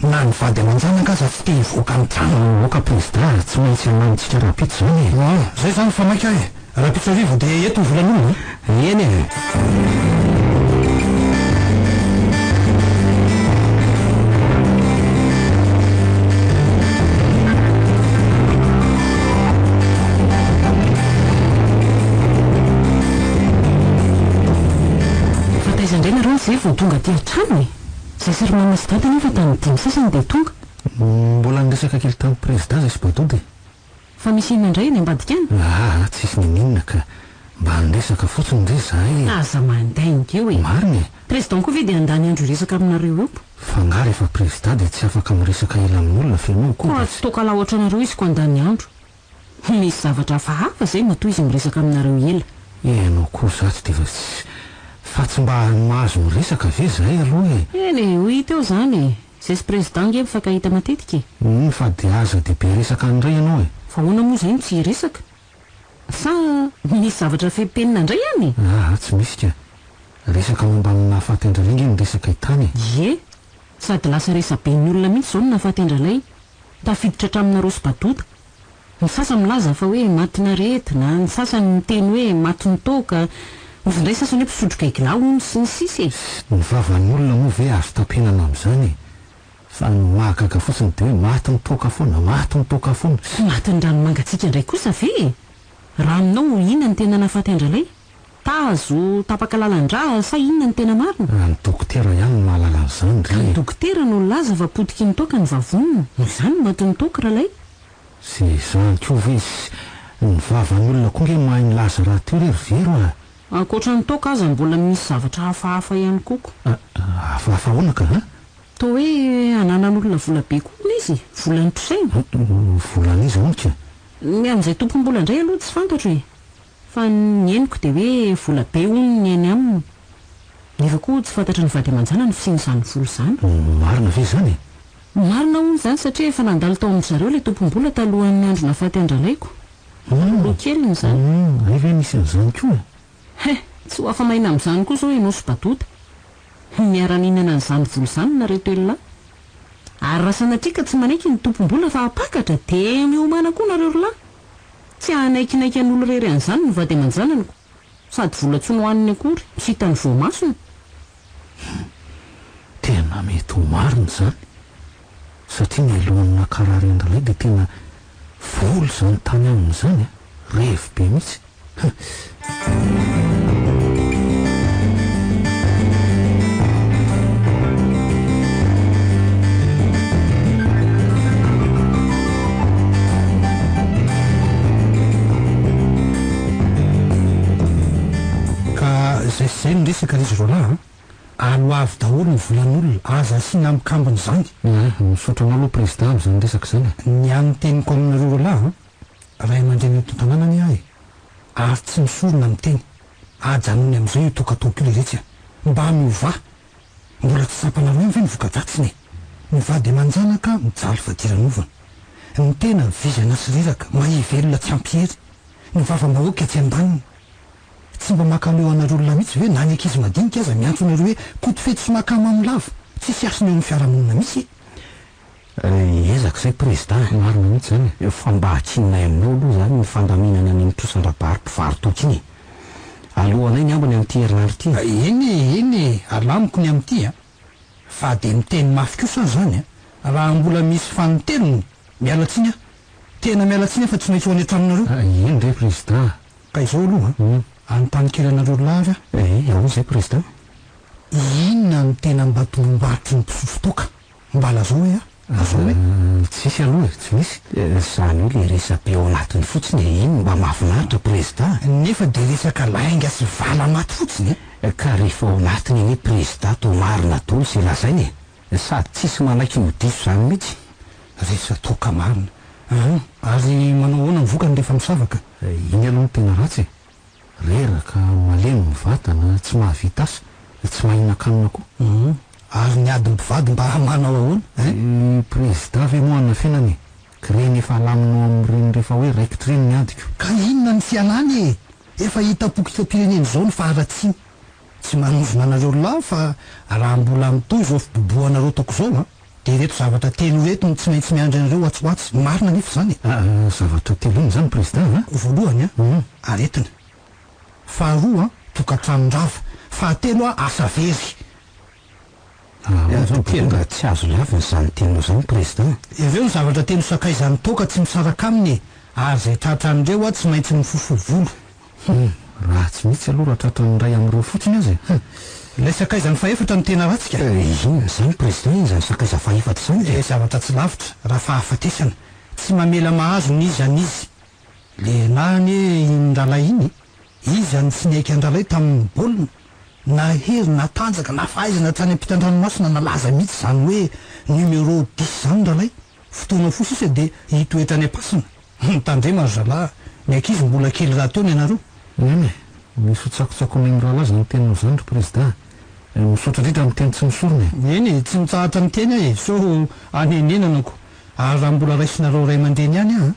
Na ny vady aman-janaka aza tsy te hivoaka ny trano. Aoka Prezida, tsy maintsy halamintsika rahampitso izany e! An! Zay izany fa maika aho e! Rahampitso hariva dia eto ny volan'olona a! Eny e! Fa taiza indray nareo izay vao tonga aty an-trano e? Zay sy ry mama sy dada nefa tamin'ny dimy sasany dia tonga. Mbola niresaka kely tamin'i Prezida zay sy Badoda e. Fa misy inona indray eny ambadika any? Aa tsisy niniana ka. Mba niresaka fotsiny re zahay e. Aza mandainga eo e. Marina e. Président koa ve dia handany andro hiresaka aminareo eo? Fa nga rehefa Prezida dia tsy afaka miresaka ela amin'olona f'enao koa Koa dia tsy toaka lahy ohatranareo izy ko handany andro. Misy zavatra hafahafa izay matoa izy miresaka aminareo ela. Ianao koa izatsy dia efa tsy fa tsy mba mahazo miresaka ve izahay aloha e? Eny e, ho hita eo izany e. Izay sy Président ange mifankahita matetika e. Humm fa dia aza dia be resaka any indray ianao e. Fa ahoana moa izay no tsy hiresaka? Sa misy zavatra fepenina indray any e? Aa tsy misy ka. Resaka momba ny nahafaty an-dRalay ange no resaka hitany e. Ie. Sady lasa resaben'ny olona mihitsy izao ny nahafaty an-dRalay. Tafiditra hatraminareo sy Badoda. Ny sasany milaza fa hoe matin'aretina, ny sasany miteny hoe matin'ny toaka, misy indray sasany hoe mpisotro gaigilahy hono sy ny sisa e! Ny vavan'ny olona moa ve azo tapenana amin'izany e? Fa ny mahagaga fotsiny dia hoe matin'ny toaka foana, matin'ny toaka foana. Matin'ny rano mangatsiaka indray kosa ve e? Raha aminao inona no tena nahafaty an-dRalay? Tazo, tapaka lalan-drà sa inona no tena marina? Raha ny dokotera ihany no mahalala an'izany Ka re ny e! dokotera no nilaza fa potiky ny toaka ny vavoniny, noho izany matin'ny toaka Ralay. Tsy izany koa ve izy? Ny vavan'ny olona koa nge mahay milaza rahateo re ry Vero a! Ankoatra ny toaka aza mbola misy zavatra hafahafa ihany koa ko. Hafahafa ahoana ka an? Toa hoe ananan'olona vola be koa hono izy, vola notrosaina. Volan'iza hono ka? Ny amin'izay tompom-bola indray aloha tsy fantatro e! Fa ny henoko dia hoe vola be hono ny any aminy. Nefa koa tsy fantatry ny vady aman-janany ny fisian'izany vola izany. Marina ve izany e? Marina hono izany satria efa nandalo tao amin-dry zareo ilay tompom-bola talohan'ny andro nahafaty an-dralaiko. Taloha keliny izany. Hay ve misy an'izany koa e? He! Tsy ho afa-maina amin'izany koa izao ianao sy Badota. Niara-nihinana an'izany vola izany nareo telo lahy. Ary raha sanatria ka tsy manaiky ny tompom-bola fa hampakatra dia miomàna koa nareo ry lahy. Tsy hanaikinaiky an'olo irery an'izany ny vady aman-janany ko. Sady vola tsy nohaniny akory, tsy hitany voamasony. Hum! Tena mety ho marina izany, satria mialohan'ny nankarary an-dRalay dia tena vola izany tany aminy izany a! Revy be mihitsy. Hum! Ka zay sy zay no resaka ry izy roalahy a! Aloavy daholo ny volan'olona, aza asiana amikambiny izany. Misaotra anao aloha Président amin'izany resaka izany e! Ny hany teniko aminareo roalahy a! Ray aman-dreny eto an-tanàna anie aho e! Ary tsy misorona miteny. Ajanony amin'izay io toaka-toaka io leretsy a! Mba miovà! Mbola tsy tsapanareo ihany ve ny voka-dratsiny e? Ny vady aman-janaka mijaly fadiranovana. Ny tena vizana sy reraka, mahia velona tsy ampy hery. Ny vavam-bahoaka etsy andaniny. Tsy mba mankaleo anareo olona mihitsy ve na ny ankizy madinika aza miantso anareo hoe kotofetsy sy makamamo lava? Tsisy hasina eo amin'ny fiarahamonina mihitsy e! Ezaka izay Prezida a! Marina mihitsy izany e! Fa mba atsinonay aminao aloha izany ny fandaminana an'iny trosan-drabary mpivaro-toaka iny e! Alohanay ny ambiny amin'ity herinandro ity e! Eny e, eny e, alamiko ny amin'ity a! Fa dia miteny mafy kosa aho izany a! Raha mbola misy fanintelony, miala tsiny aho! Tena miala tsiny aho fa tsy maintsy ho any an-tranonareo! Eny re Prezida a! Ka izao aloha a! Anontany kely anareo roa lahy ary aho. Eh, ahoana izay Prezida? Inona no tena mba tombom-barotry ny mpisotro toaka? Mba lazao hoe a! Lazao hoe. Tsisy aloha e, tsy misy. Zany hoe le resabe ao anatiny fotsiny e, iny mba mahafinaritra Prezida a! Nefa dia resaka lainga sy vala maty fotsiny e! Ka rehefa ao anatiny anie Prezida toa marina dolo ze lazainy e! Sady tsisy manaiky ho diso zany mihitsy. Resa-toaka marina an! Ary manao ahoana ny vokany rehefa misavaka? Iny aloha no tena ratsy e! Reraka, malemy ny vatana, tsy mahavita asa, tsy mahinan-kanina koa. Hum, ary ny adin'ny mpivady mba manao ahoana hein? Ny prezida ve moa anafenana e? K'ireny efa alaminao amin'ireny rehefa hoe raikitra ireny ny adiko. Ka inona ny fialana e? Efa hitam-pokotam-pirenena izao ny faharatsiana. Tsy manozona anareo lahy fa raha mbola mitohy izao fibobohanareo ataoko izao an, dia ireto zavatra telo ireto no tsy maintsy miandry anareo atsy ho atsy. Marina anefa izany e! Zavatra telo inona izany Prezida a? Voalohany an, aretina. Faharoa an, tokantrano rava. Fahatelo an, asa very. Tena tsy azo lavina izany teninao izany Prezida a! Ireo ny zavatra telo sakaizan'ny toaka tsy misaraka aminy e! Ary izay tratran'ireo an, tsy maintsy mifofo volo. Hum, ratsy mihitsy aloha raha tratran'ny iray amin'ireo fotsiny aza e! Hum. Ilay sakaizany fahefatra no tena ratsy ka! Inona izany Président iny izany sakaiza fahefatra izany e? Zavatra tsy lavitra, raha fahafatesana. Tsy mamela mahazo n'iza n'iza. Lehilahy anie iny ralay iny e! Iza no tsy niaiky an-dralay tamin'ny baolina? Na hery, na tanjaka, na fahaizana hatrany ampitan-dranomasina nalaza mihitsy izany hoe numéro dix izany ralay. Fotoana fohy sisa dia hitoetra any am-pasana. Mitandrema ry zalahy, ny ankizy mbola kely rahateo ny anareo. Eny e, misy ho tsakotsakonay mirahalahy izany teninao izany ry Prezida a! Misaotra indrindra amin'ny teny tsy misorona e! Eny e, tsy mitsahatra miteny aho e, sao hanenenana ko! Ary raha mbola raisinareo ray aman-dreny ihany aho an,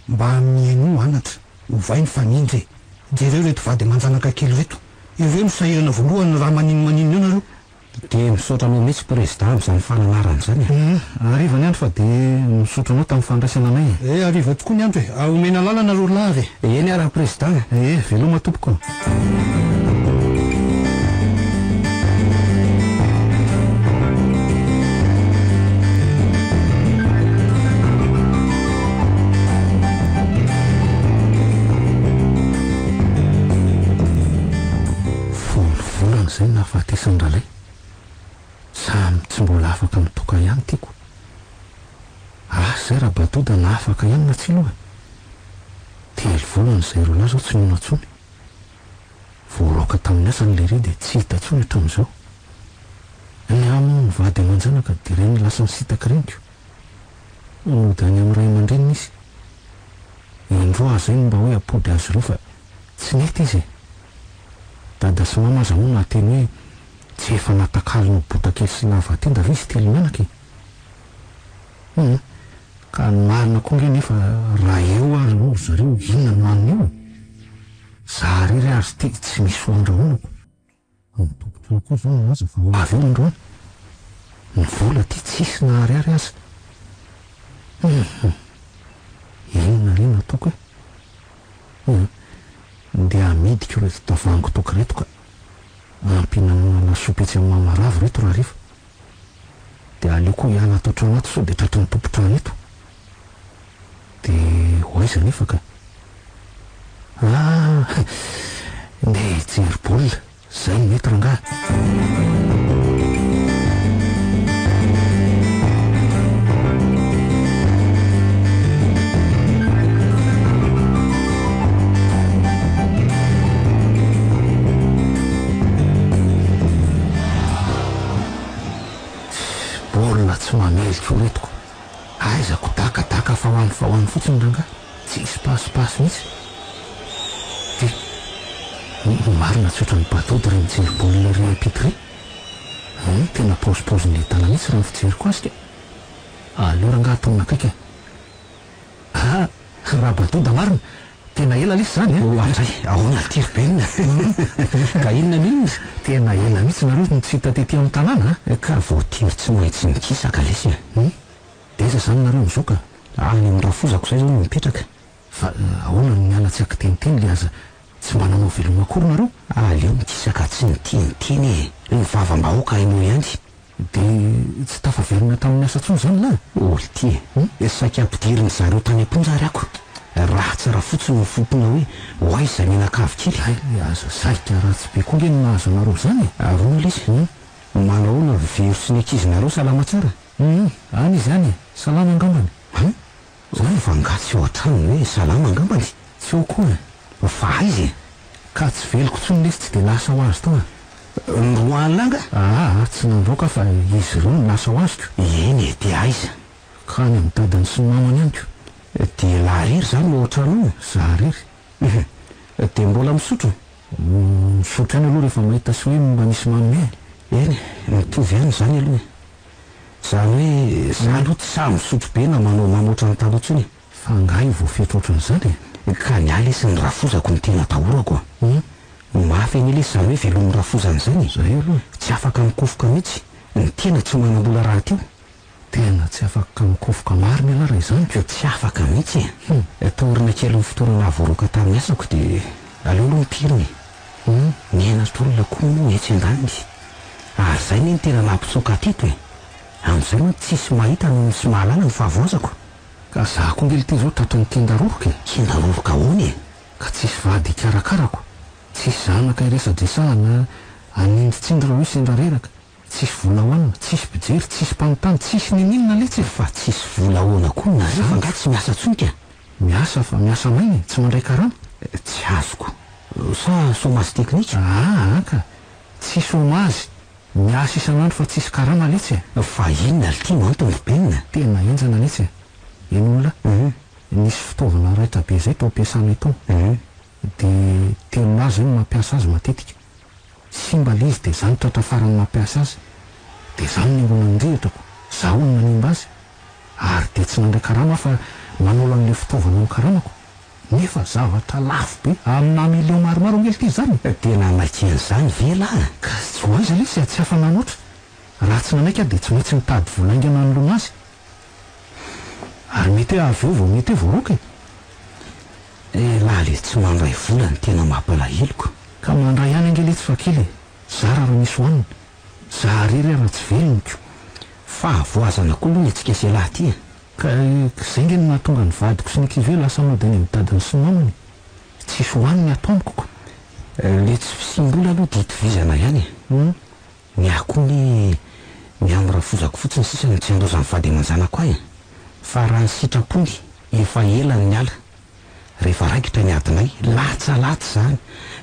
mba mihainoa anatra, ovay ny famindra e! Jereo ireto vady aman-janaka kely ireto, ireo no sahirana voalohany raha maninomaninona eo nareo. Dia misaotra anao mihitsy Prezida amin'izany fananarana izany e. Hum, hariva ny andro fa dia misaotra anao tamin'ny fandraisana anay e. Eh, hariva tokoa ny andro e. Omena lalana roa lahy ve? Eny ara Prezida. Eh, veloma tompoko. Folo volana izay ny nahafatesan-dRalay. Samy tsy mbola afaka mitoka ihany tiako. Asa izay Rabadoda na afaka ihany na tsia aloha e! Telo volana izay roalahy izao tsy noana intsony. Voaroaka tamin'ny asany lery dia tsy hita intsony hatramin'izao. Ny ahy moa ny vady aman-janaka dia ireny lasa nisintaka ireny ko. Nody any amin'ny ray aman-dreniny izy. Indroa aho izay no mba hoe hampody azy ireo fa tsy nety izy e! Dada sy mama aza moa nahateny hoe tsy efa natakalonao botakely sy lava tenda ve izy telo mianaka e? Hum, ka ny marina koa nge nefa raha eo ary moa ry zareo inona no hanina eo e? Za rery ary ity tsy misy ho andrahonako. Ny tompon-trano koa izao milaza fa ho avy eo androany. Ny vola aty tsisy na ariary aza. Hum, inona re no ataoko e? Hum, ndeha hamidiko ireto tavoahangy toaka ireto ka. Ampihinanana lasopy etsy amin'ny Mamaravo ireto rahariva. Dia aleoko hiala ato an-trano ato sao dia tratry ny tompon-trano eto. Dia ho aiza anefa ka? Ah! Ndeha hijery baolina, izay no mety rangahy. Baolina tsy mamely koa reto ko. Aiza ko dakadaka fa ho any fa ho any fotsiny rangahy, tsisy pasipasy mihitsy. Ty, ny marina tsy ohatran'ny badody re mijery baolina ery ampita ery. Hum, tena paozipaozin'ny adala mihitsy raha ny fijeriko azy ka. Aleo rangahy atonina akaiky e. Ah! Rabadoda marina! Tena ela lesy zany a! Oadray! Ahoana ity ry Ben? Ka inona no inona? Tena ela mihitsy nareo no tsy hita tety amin'ny tanàna a! Ka voatery tsy maintsy nikisaka lesy a! Hum! Dia aiza zany nareo amin'izao ka? Any amin'ny rafozako zay zao no mipetraka. Fa ahoana no miala tsy ankiteniteny le aza tsy mba nanao veloma akory nareo? Aleo mikisaka tsy niteniteny e! Ny vavam-bahoaka hainao ihany. Dia tsy tafaverina tamin'ny asa intsony izany lahy? Olty e! Saika ampidirin-dry zareo tany am-ponja ary ako. Ratsy rafotsy no mifompona hoe ho aiza izay mianakavy kely. Hay, aza saika ratsy be koa nge ny mahazo anareo izany e! Ahoana lesy? Manao ahoana ry Vero sy ny ankizinareo salama tsara? Hum, any izy any e! Salama angambany. Hum? Zany fa nga tsy ao an-trano ny hoe salama angambany? Tsy ao koa e! Fa aiza e? Ka tsy veloko intsony lesy tsy dia lasa ho azy tao e! Ny roa alina nga? Aa tsy nandroaka fa izy ireo no lasa ho azy ko! Eny e, dia aiza? Ka any amin'ny dadany sy ny mamany any ko! Dia elah irery izany no ao an-trano ao? Za irery. Hum. Dia mbola misotro? Misotro ihany aloha rehefa mahita sy hoe mba misy manome e! Eny e, mitovy ihany izany aloha e! Izany hoe za aloha tsy sahy misotro be na manao mamoatra ny taloha intsony e! Fa angaha io voafetra ohatran'izany e? Ka ny ahy lesy ny rafozako no tena atahorako a! Mafy anie lesy izany hoe velomin'ny rafozana izany e! Zay aloha e! Tsy afaka mikofoka mihitsy, ny tena tsy manam-bola rahateo. Tena tsy afaka mikofoka marina ialahy raha izany ko! Tsy afaka mihitsy e! Taorina kelin'ny fotoana nahavoaroaka tamin'ny asako dia aleo aloha mipirina e! Menatra olona koa moa etsy andaniny. Ary izay anie no tena nampitsoaka ahy teto e! Amin'izay manko tsisy mahita no tsy mahalala ny fahavoazako. Ka za koa nge lty zao tratran'ny kenda roroka e! Kenda roroka ahoana e? Ka tsisy vady hikarakarako, tsisy zanaka hiresadresahana, hanindritsindry raha hoe sendra reraka, tsisy vola hohanina, tsisy mpijery, tsisy mpanontany, tsisy ninininona letsy e! Fa tsisy vola ahoana koa nareo fa nga tsy miasa tsony ka? Miasa fa miasa maina e, tsy mandray karama. Tsy azoko. Sa chômage technique? Aa ka! Tsy chômage, miasa isan'andro fa tsisy karama letsy e! Fa inona lty no antony ry Ben? Tena henjana letsy e! Eny olona, nisy fitaovana raitra be zay tao am-piasanay tao, de telo lahy zay no mampiasa azy matetika. Simba le izy de za no tratra farany nampiasa azy, de za no nengona nirehitra ko, za hono nanimba azy, ary de tsy nandray karama aho fa manolo an'le fitaovana no karamako, nefa zavatra lafo be, amina million maromaro ange lty zany e! Tena hanaiky an'izany ve lah? Ka tsy ho aiza lesy a, tsy afa-nanoatra, raha tsy nanaiky aho de tsy maintsy mitady vola haingana hanoloana azy, ary mety hoe avy eo vao mety hoe voaroaka e! Elah le tsy mandray vola no tena mampalahelo ko. Ka mandray ihany ange letsy fa kely e! Zara raha misy hohanina. Za irery ary tsy velona ko. Fahavoazana koa aloha ny antsika sy elah ty e! Ka zay nge no nahatonga ny vadiko sy ny ankizy hoe lasa mody any amin'ny dadany sy ny mamany e! Tsisy hohanina ato amiko ko. Le tsy fisiam-bola aloha dia itovizana ihany e! Ny ahy koa anie ny amin'ny rafozako fotsiny sisa no tsy handaozan'ny vady aman-janako ahy e! Fa raha ny sitrapony, efa ela no niala. Rehefa raikitra ny adinay, latsalatsa izany.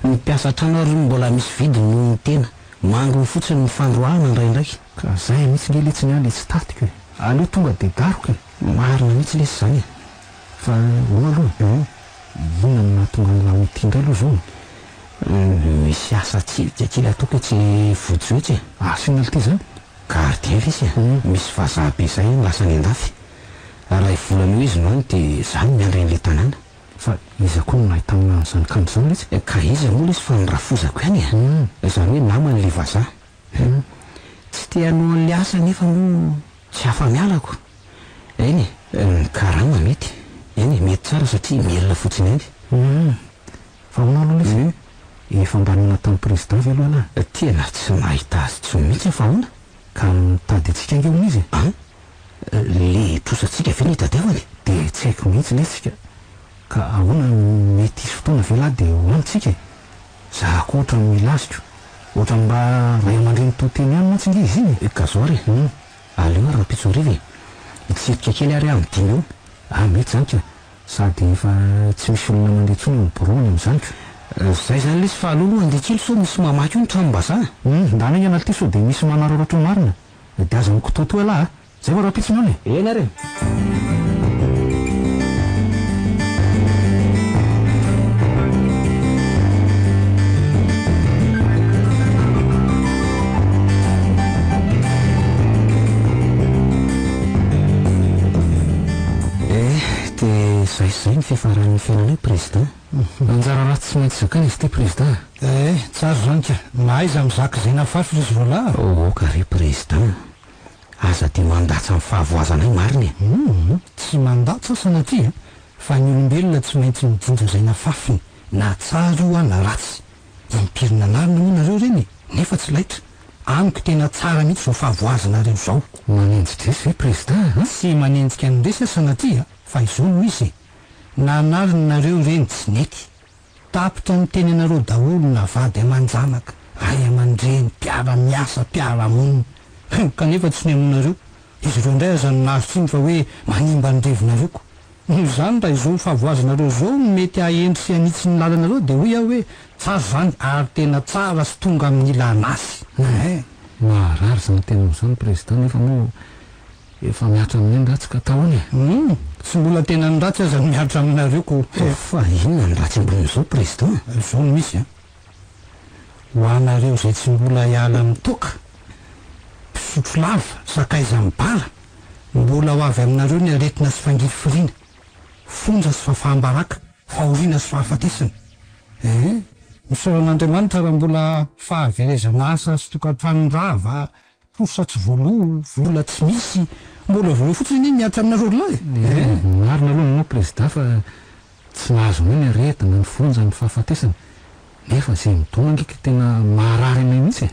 Ny mpiasa an-trano ary hono mbola misy vidiny noho ny tena. Manginy fotsiny ny fandroahana indraindray. Ka zay mihitsy nge letsy ny ahy le tsy tatiko e! Aleo tonga de daroka e! Marina mihitsy lesy izany e! Fa ahoana aloha e? Inona no nahatonga an'lah ho ity indray aloha izao e? Misy asa tsirika kely ataoko etsy Vojo etsy e! Asa inona lty izany? Gardien lesy e! Misy vazaha be izay any lasa any an-dafy. Iray volana eo izy no any dia za no miandry an'ilay tanàna. Fa iza koa no nahitana an'izany kandra izany letsy? Ka iza moa lesy fa ny rafozako ihany e! Izany hoe namany ilay vazaha. Tsy te hanao an'ilay asa nefa moa tsy afa-miala ko. Eny e, ny karama mety. Eny e, mety tsara satria mihelina fotsiny ihany. Fa ahoana aloha lesy e? Efa mba nihaona tamin'ny président ve aloha ialahy? Tena tsy nahita azy intsony mihitsy aho fa ahoana? Ka mitady antsika ange hono izy e! An? Le trosantsika ve no itadiavany? Dia tsy haiko mihitsy lesy ka. Ka ahoana mety hisy fotoana ve lahy dia ho any tsika e? Za koa ohatran'ny mila azy ko. Ohatran'ny mba ray aman-dreny to teny ihany mantsy nge izy iny e! Ka zao ary e! Aleo ary rahampitso hariva e! Hitsirika kely ary aho amin'ny dimy eo. Ah mety zany ka! Sady efa tsy misy olona mandeha intsony ao amin'ny biraony amin'izany ko. Zay zany lesy fa aleo aloha handeha kely sao misy mamaky eo ny tranom-bazaha. Hum, ndana aingana lty sao dia misy manararaotra ny marina. Dia aza mikitoatoa ialahy a! Zay vao rahampitso ny aona e! Eny ary e! Eh, dia zay sy zay ny fiafaran'ny fiainanay Président. Anjara ratsy tsy maintsy zakaina izy ity Président a! Eh, tsara izany ka! Mahaiza mizaka izay nafafy ry zrolahy a! Aoka re Président, aza dia mandatsa ny fahavoazanay marina e! Humm, tsy mandatsa sanatria fa ny olombelona tsy maintsy mijinja izay nafafiny, na tsara io na ratsy. Impiry nanarina moa nareo ireny e! Nefa tsy laitra. Amiko tena tsara mihitsy izao fahavoazanareo izao. Manenji-dresy ve Président a? Tsy manenjika ny resy aho sanatria fa izao no izy e! Nanarina nareo ireny tsy nety. Tapitra niteny anareo daholo na vady aman-janaka, ray aman-dreny, mpiara-miasa, mpiara-monina. Hum, kanefa tsy nohenoinareo. Izy ireo indray aza no nahazo tsiny fa hoe manimba ny revinareo ko. Noho izany raha izao fahavoazanareo izao no mety hahendry sy hanitsy ny lalanareo dia hoy aho hoe tsara izany ary tena tsara sy tonga amin'ny ilana azy. Hum, maharary izany teninao izany Président nefa moa Efa mihatra aminay ny ratsy ka atahoana e! Humm! Tsy mbola tena ny ratsy aza no mihatra aminareo ko! Fa inona ny ratsy ambonin'izao Président? Izao no misy an! Ho anareo izay tsy mbola hiala amin'ny toaka, mpisotro lava, sakaizan'ny bara, mbola ho avy aminareo ny aretina sy fangirifiriana, fonja sy fahafaham-baraka, fahoriana sy fahafatesana. Eeh! Misaora an'Andriamanitra raha mbola fahaverezana asa sy tokantrano rava Trosa tsy voaloa, vola tsy misy, mbola vola fotsiny anie ny mihatra aminareo ry lahy e! Eh, marina aloha ny anao Prezida fa tsy nahazo anay ny aretina, ny fonja, ny fahafatesana, nefa izay midona ange ka tena maharary anay mihitsy e!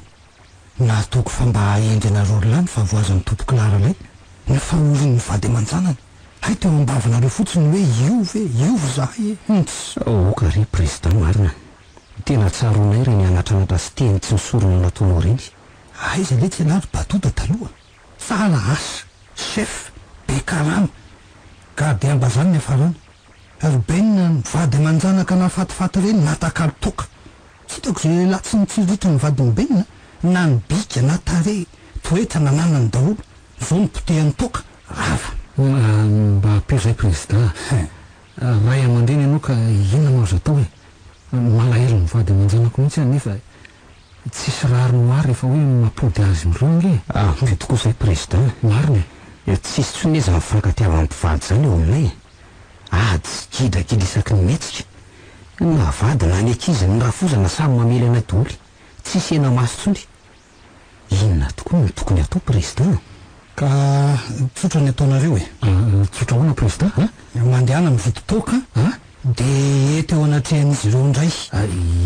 Nataoko fa mba hahendry anareo ry lahy ny fahavoazan'ny tompoko lahy ralay, ny fahorian'ny vady aman-janany, hay teo am-bavanareo fotsiny ny hoe hiova e, hiova izahay e, hunts! Aoka re Prezida marina, tena tsaroanay ireny anatranatra sy teny tsy misorona nataonao ireny. Aiza letsy ialahy ry Badoda taloha? Tsara asa, chef, be karama, gardien-bazaha ny niafarana. Ry Ben ny vady aman-janaka nahafatifaty ireny natakalo toaka. Tsy hitako izay lehilahy tsy nitsiriritra ny vadin'i Ben, na ny bika na tarehy, toetra nananany daholo. Izao nopotehan'ny toaka, rava. Mba ampio izay Président a! Ray aman-dreny ianao ka inona no azo atao e? Malahelo ny vady aman-janako mihitsy aho nefa Tsisy rariny ho ahy rehefa hoe mampody azy ireo ange e! Ampio tokoa izay Président. Marina e! Tsisy intsony anie izany fifankatiavan'ny mpivady izany eo aminay e! Ady sy gidragidra isaky ny mihetsika. Na vady na ny ankizy, ny rafozana samy mamely anay daholo. Tsisy hena-maso intsony. Inona tokoa no tokony hatao Président? Ka tsotra ny ataonareo e! Tsotra ahoana Président a? Mandehana mividy toaka dia eto eo anatrehan'izy ireo indray.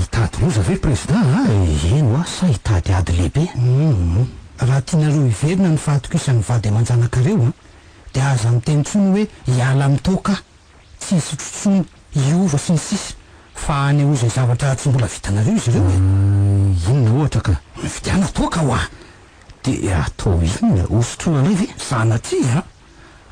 Hitady loza ve Président a? Eny hoa sa hitady ady lehibe? Humm. Raha tianareo hiverina ny fahatokisan'ny vady aman-janakareo dia aza miteny intsony hoe hiala amin'ny toaka tsy hisotro intsony, hiova sy ny sisa fa anehoy izay zavatra tsy mbola vitanareo izy ireo e! Inona ohatra ka? Mividiana toaka hoa! Dia atao inona? Hosotroina indray ve? Sanatria a!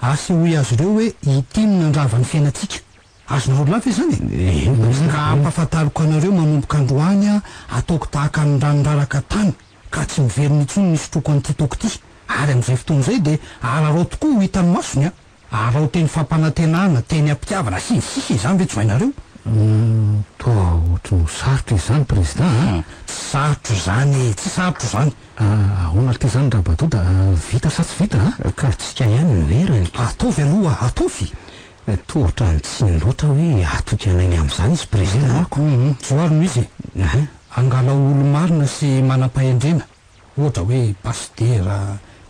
Asehoy azy ireo hoe ity no nandrava ny fiainantsika. Azonareo lahy ve izany e? Ka ampahafantariko anareo manomboka androany aho, ataoko tahaka ny rano raraka tany, ka tsy miverina intsony ny hisotroako an'ity toaka ity. Ary amin'izay fotoana izay dia ararao tokoa ho hitan'ny masony an! Arao teny fampanantenana, teny am-pitiavana, sy ny sisa Izany ve tsy ho hainareo? Humm, toa ohatry ny ho sarotra izany Président a! Tsy sarotra izany e! Tsy sarotra izany! Ahoana ity izany Rabadoda, vita sa tsy vita a? Ka tsika ihany no erany. Ataovy aloha, ataovy! Toa ohatran'ny tsy nino loatra hoe hatoky anay ny amin'izany izy Président a! Humm, zao ary no izy e! Angalao olo-marina sy manam-pahendrena, ohatra hoe pasitera,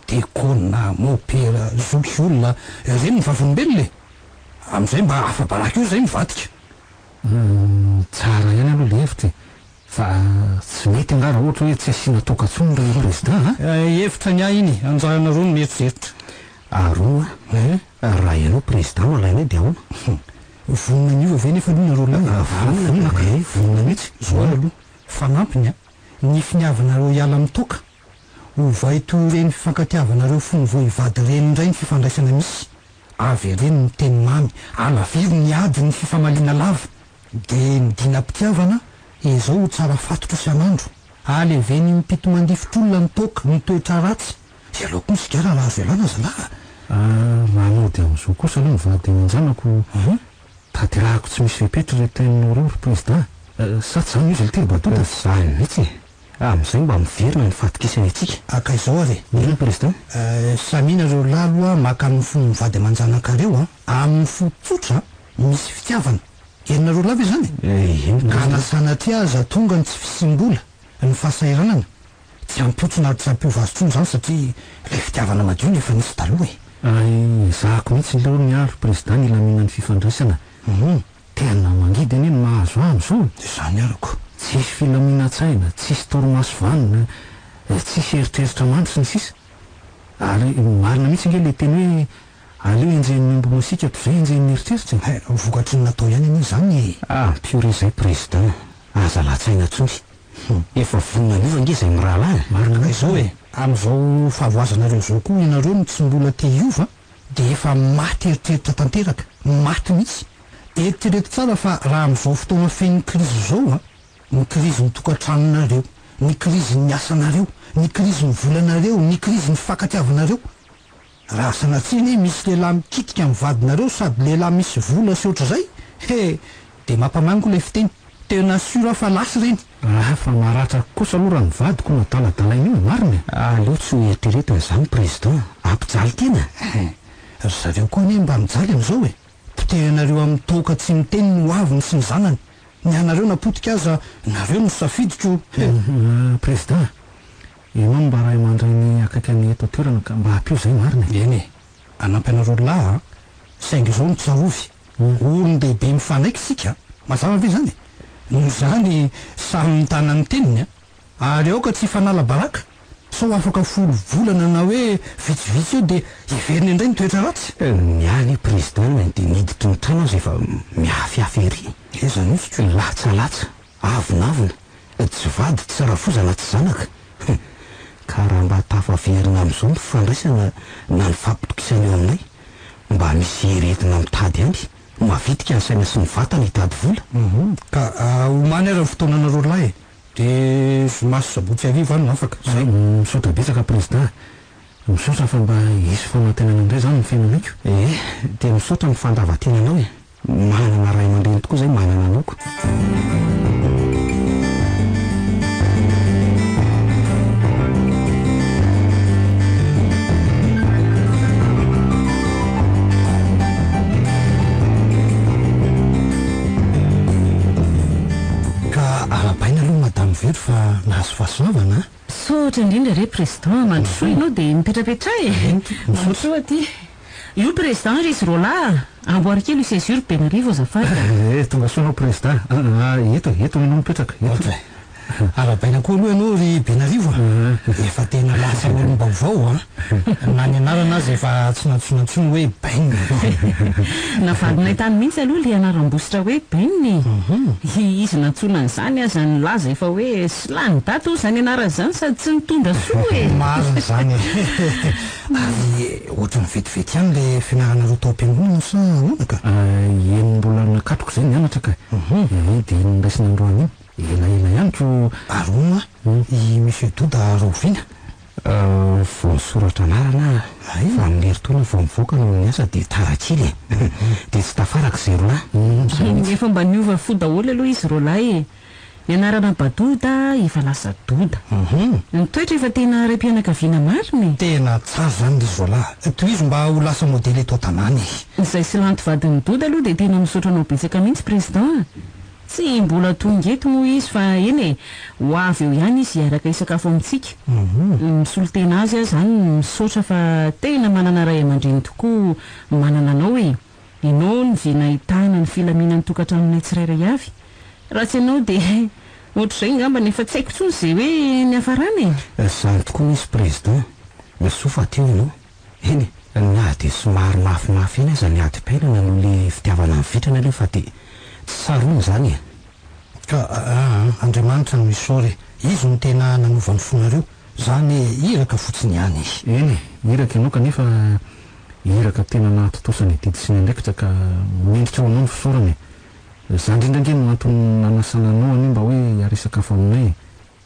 diakona, mopera, zokiolona, ireny ny vavolombelona e! Amin'izay mba afa-baraka eo izay mivadika. Humm, tsara ihany aloha le hevitra e! Fa tsy mety angaha raha ohatra hoe tsy asiana toaka intsony ry Président a? Hevitra ny ahy iny, anjaranareo no mieritreritra. Aroa a, raha ianao Président no alainay dia ahoana? Vonona ny hiova ve nefa aloha nareo lahy e? Vonona ka, vonona mihitsy. Zao ary aloha, fanampiny a, ny finiavanareo hiala amin'ny toaka, ovay toy ireny fifankatiavanareo fony vao hivady ireny indray ny fifandraisana misy, avereno ny teny mamy, alaviro ny ady ny fifamaliana lava, Dia ny dinam-pitiavana, ezao ho tsara fatotra isan'andro. Aleveny impito mandifotr'olona ny toaka, ny toetra ratsy. Dia aleo koa ny sigara raha azo ialana zalahy a! Ah, raha mody amin'izao kosa aloha ny vady aman-janako, tanterahako tsy misy fepetra ireo teninao ireo ry Prezida a! Sa tsy izany hoy izy ry Badoda? Izany mihitsy e! Amin'izay mba miverina ny fahatokisany antsika. Ka izao ary e! Inona Prezida? Samia nareo lahy aloha maka amin'ny fon'ny vady aman-janakareo an! Amin'ny fo tsotra misy fitiavana. Henonareo lahy ve izany e? Eny Ka na sanatria aza tonga ny tsy fisiam-bola, ny fahasahiranana, tsy hampiotsona ary tsy hampiova azy intsony izany satria ilay fitiavana madio no efa nisy taloha e! Ay, ezahako mihitsy aloha ny ahy ry Prezida ny hilaminan'ny fifandraisana. Tena mangidy anie ny mahazo ahy amin'izao e! Izany arako. Tsisy filaminan-tsaina, tsisy torimaso vanona, tsisy eritreritra mandry sy ny sisa Ary marina mihitsy ange ilay teny hoe Aleo enjehin'ny omby masiaka toy izay enjehin'ny eritreritra e! Hay, vokatry ny natao ihany anie izany e! Ampio re izay Président, aza latsaina intsony. Efa vonona niova ange izay mirahalahy e! Marina mihitsy izao e! Amin'izao fahavoazanareo izao koa ianareo no tsy mbola te hiova dia efa maty eritreritra tanteraka, maty mihitsy. Eritrereto tsara fa raha amin'izao fotoana feno krizy izao an, ny krizin'ny tokantranonareo, ny krizin'ny asanareo, ny krizin'ny volanareo, ny krizin'ny fifankatiavanareo, Raha sanatria anie misy lehilahy mikitika amin'ny vadinareo sady lehilahy misy vola sy ohatr'izay, he! dia mampamango ilay fiteny, tena sûr aho fa lasa ireny. Ah fa maratra kosa aloha raha ny vadiko no adaladalaina io, marina e! Aleo tsy ho eritreretina izany président, hampijaly tena. He! Ry zareo koa anie mba mijaly amin'izao e! Potehinareo amin'ny toaka tsy miteny ny hoaviny sy ny zanany. Ny anareo na potika aza nareo no safidiko, he! Président, Ianao no mba ray aman-dreny akaiky anay eto an-toerana ka mba ampio izay marina e! Eny e! Hanampy anareo lahy an! Saingy izao no tsarovy, olon-dehibe mifanaiky isika an! Mazava ve izany e? Noho izany samy mitana ny teniny an! Ary aoka tsy hifanala baraka, sao afaka folo volana na hoe vitsivitsy eo dia hiverina indray ny toetra ratsy! Ny ahy anie Président dia niditry ny trano aza efa miafiafy ery! Aiza mihitsy ko? Latsalatsa! Avonavona, tsy vady, tsy rafozana, tsy zanaka. Ka raha mba tafaverina amin'izao ny fifandraisana na ny fampitokisana eo aminay, mba misy hery entina mitady ihany, mavitrika ny saina sy ny vatana hitady vola. Ka omaly ary ny fotoananareo lahy e! Dia zoma sy sabotsy hariva aho no afaka, zay. Misaotra betsaka Président a! Misaotra fa mba hisy fanantenana indray izany ny fiainanaiko. Ee, dia misaotra amin'ny fandavan-tenanao e! Manana ray aman-dreny tokoa izay manana anao ko. Ka arahabaina aloha Madame Vero fa nahazo fahasoavana a! Misaotra indrindra re Président, mandrosoa ianao dia mipetrapetraha e! Mandrosoa aty. Io Président ry izy roalahy a! Amboary kely io seza io ry Benarivo azafady a! Eh, tonga soa anao Président a! Eto e, eto ianao mipetraka, eto. Aotra e! Arahabaina koa aloha ianao ry Benarivo a! Efa tena lasa olom-baovao an! Na ny anarana aza efa tsy nantsoina intsony hoe Bain. Navalinay tany mihitsy aloha ilay anaram-bositra hoe Bain e! Izy nantsoina an'izany aza nilaza efa hoe tsy lany daty hono izany anarana izany sady tsy nitondra soa e! Marina izany e! Ary ohatran'ny vetivety ihany ilay fianaranareo tao am-piangonana sa ahoana ka? Eny mbola nakatroko izay nianatra ka! Dia iny noraisina androany iny. Elaela ihany ko. Ary hono hoa, i Monsieur Doda rahoviana? Vao nisoratra anarana aho fa amin'ny herintaona vao mivoaka noho ny asa dia tara kely e! Dia tsy tafaraka izay roalahy. Efa mba niova fo daholo aloha izy roalahy e! Ny anarana Badoda efa lasa Doda. Ny toetra efa tena raim-pianakaviana marina e! Tena tsara izany ry roalahy. Tohizo mba ho lasa modely eto an-tanàna e! Izay sy lanto vadin'i Doda aloha dia tena misaotra anao betsaka mihitsy Président a! Tsy mbola tonga eto moa izy fa eny e, ho avy eo ihany izy hiaraka hisakafo amintsika. Misolo tena azy aho izany misaotra fa tena manana ray aman-dreny tokoa manana anao e. Ianao no izay nahitana ny filaminan'ny tokantranonay tsirairay avy. Raha tsy ianao dia ohatr'izay angamba efa tsy haiko intsony izay hoe niafarana e. Izany tokoa mihintsy Président. Soa fa teo ianao. Eny e, na dia somary mafimafy ihany aza ny adim-piainana noho le fitiavana mivitrana aloha fa dia tsy tsaroana izany e. Ka aa Andriamanitra no isaory e, Izy no tena nanova ny fonareo, za anie iraka fotsiny ihany e. Eny e, iraka ianao kanefa iraka tena nahatontosa ny adidy sy ny andraikitra ka mendrika ho anao ny fisaorana e. Za indrindra ange no antony nanasana anao anie mba hoe hiara-hisakafo aminay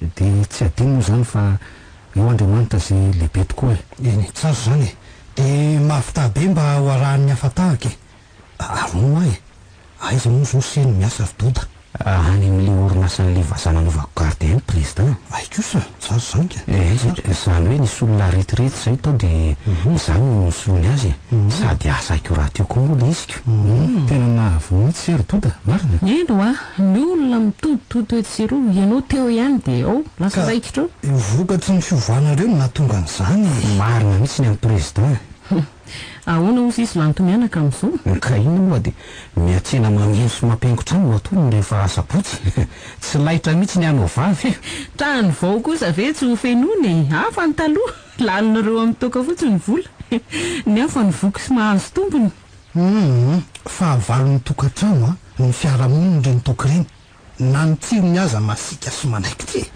e. Dia tsy adino moa izany fa eo Andriamanitra izay lehibe tokoa e. Eny, tsara izany e. Dia mahavità be mba ho arahan'ny hafa tahaka e. Ary hono hoa e, aiza moa izao se no miasa ry Doda? Any amin'ilay orinasan'ilay vazaha nanaovako gardien iny Président. Hay kosa, tsara izany ka. Eh, izany hoe nisy olona retirety izay tao dia izaho no nisoloany azy e. Sady asaiko rahateo koa moa ilay izy ko. Tena nahavoa mihitsy se ry Doda, marina? Eny hoa, ny olona mitoditody etsy sy eroa, ianao teo ihany dia ao, lasa raikitra eo. Ka vokatry ny fiovanareo no nahatonga an'izany e! Marina mihitsy ny an'i Président. Ahoana hozy izy lanto mianaka amin'izao? Ka inona moa dia miantsena mameno sy mampihaingo trano no ataony rehefa asabotsy? Tsy laitra mihitsy ny hanao vavy. Trano vao kosa ve tsy ho fenoina e! Hafa ny taloha, lanin'ireo amin'ny toaka fotsiny ny vola. Ny hafa ny voky sy mahazo tombony. Humm, fahavalon'ny tokantrano an, ny fiarahamonina ireny toaka ireny, na ny tsirony aza masiaka sy manaikitra e!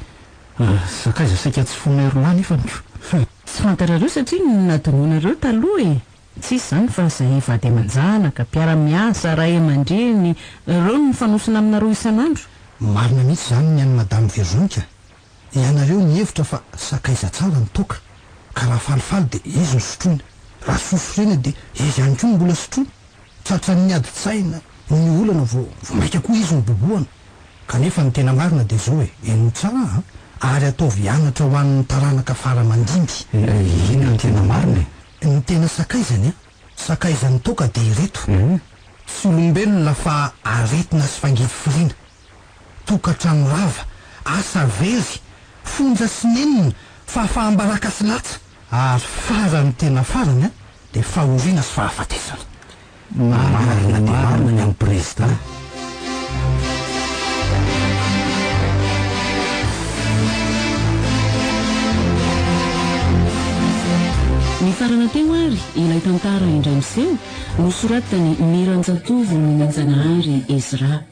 Sakaiza saika tsy fonay roa lahy nefany ko. Tsy fantarareo satria nadinoinareo taloha e! Tsisy izany fa izay vady aman-janaka, mpiara-miasa, ray aman-dreny, ireo no mifanosona aminareo isan'andro. Marina mihitsy izany ny an'i Madame Veronica. Ianareo nihevitra fa sakaiza tsara ny toaka, ka raha falifaly dia izy no sotroina, raha sosotrena dia izy ihany koa no mbola sotroina. Tratran'ny adin-tsaina, ny olana vao vao mainka koa izy no bobohana. Kanefa ny tena marina dia izao e, henoy tsara an, ary ataovy anatra ho an'ny taranaka fara aman-dimby. Inona no tena marina e? Ny tena sakaizany an, sakaizan'ny toaka dia ireto, tsy olombelona fa aretina sy fangirifiriana. Tokantrano rava, asa very, fonja sy nenina, fahafaham-baraka sy latsa, ary farany tena farany an, dia fahoriana sy fahafatesana. Marina dia marina ny an'i Prezida. Nifarana teo ary ilay tantara indray miseho nosoratan'i Miranjatovo Nomenjanahary Ezra.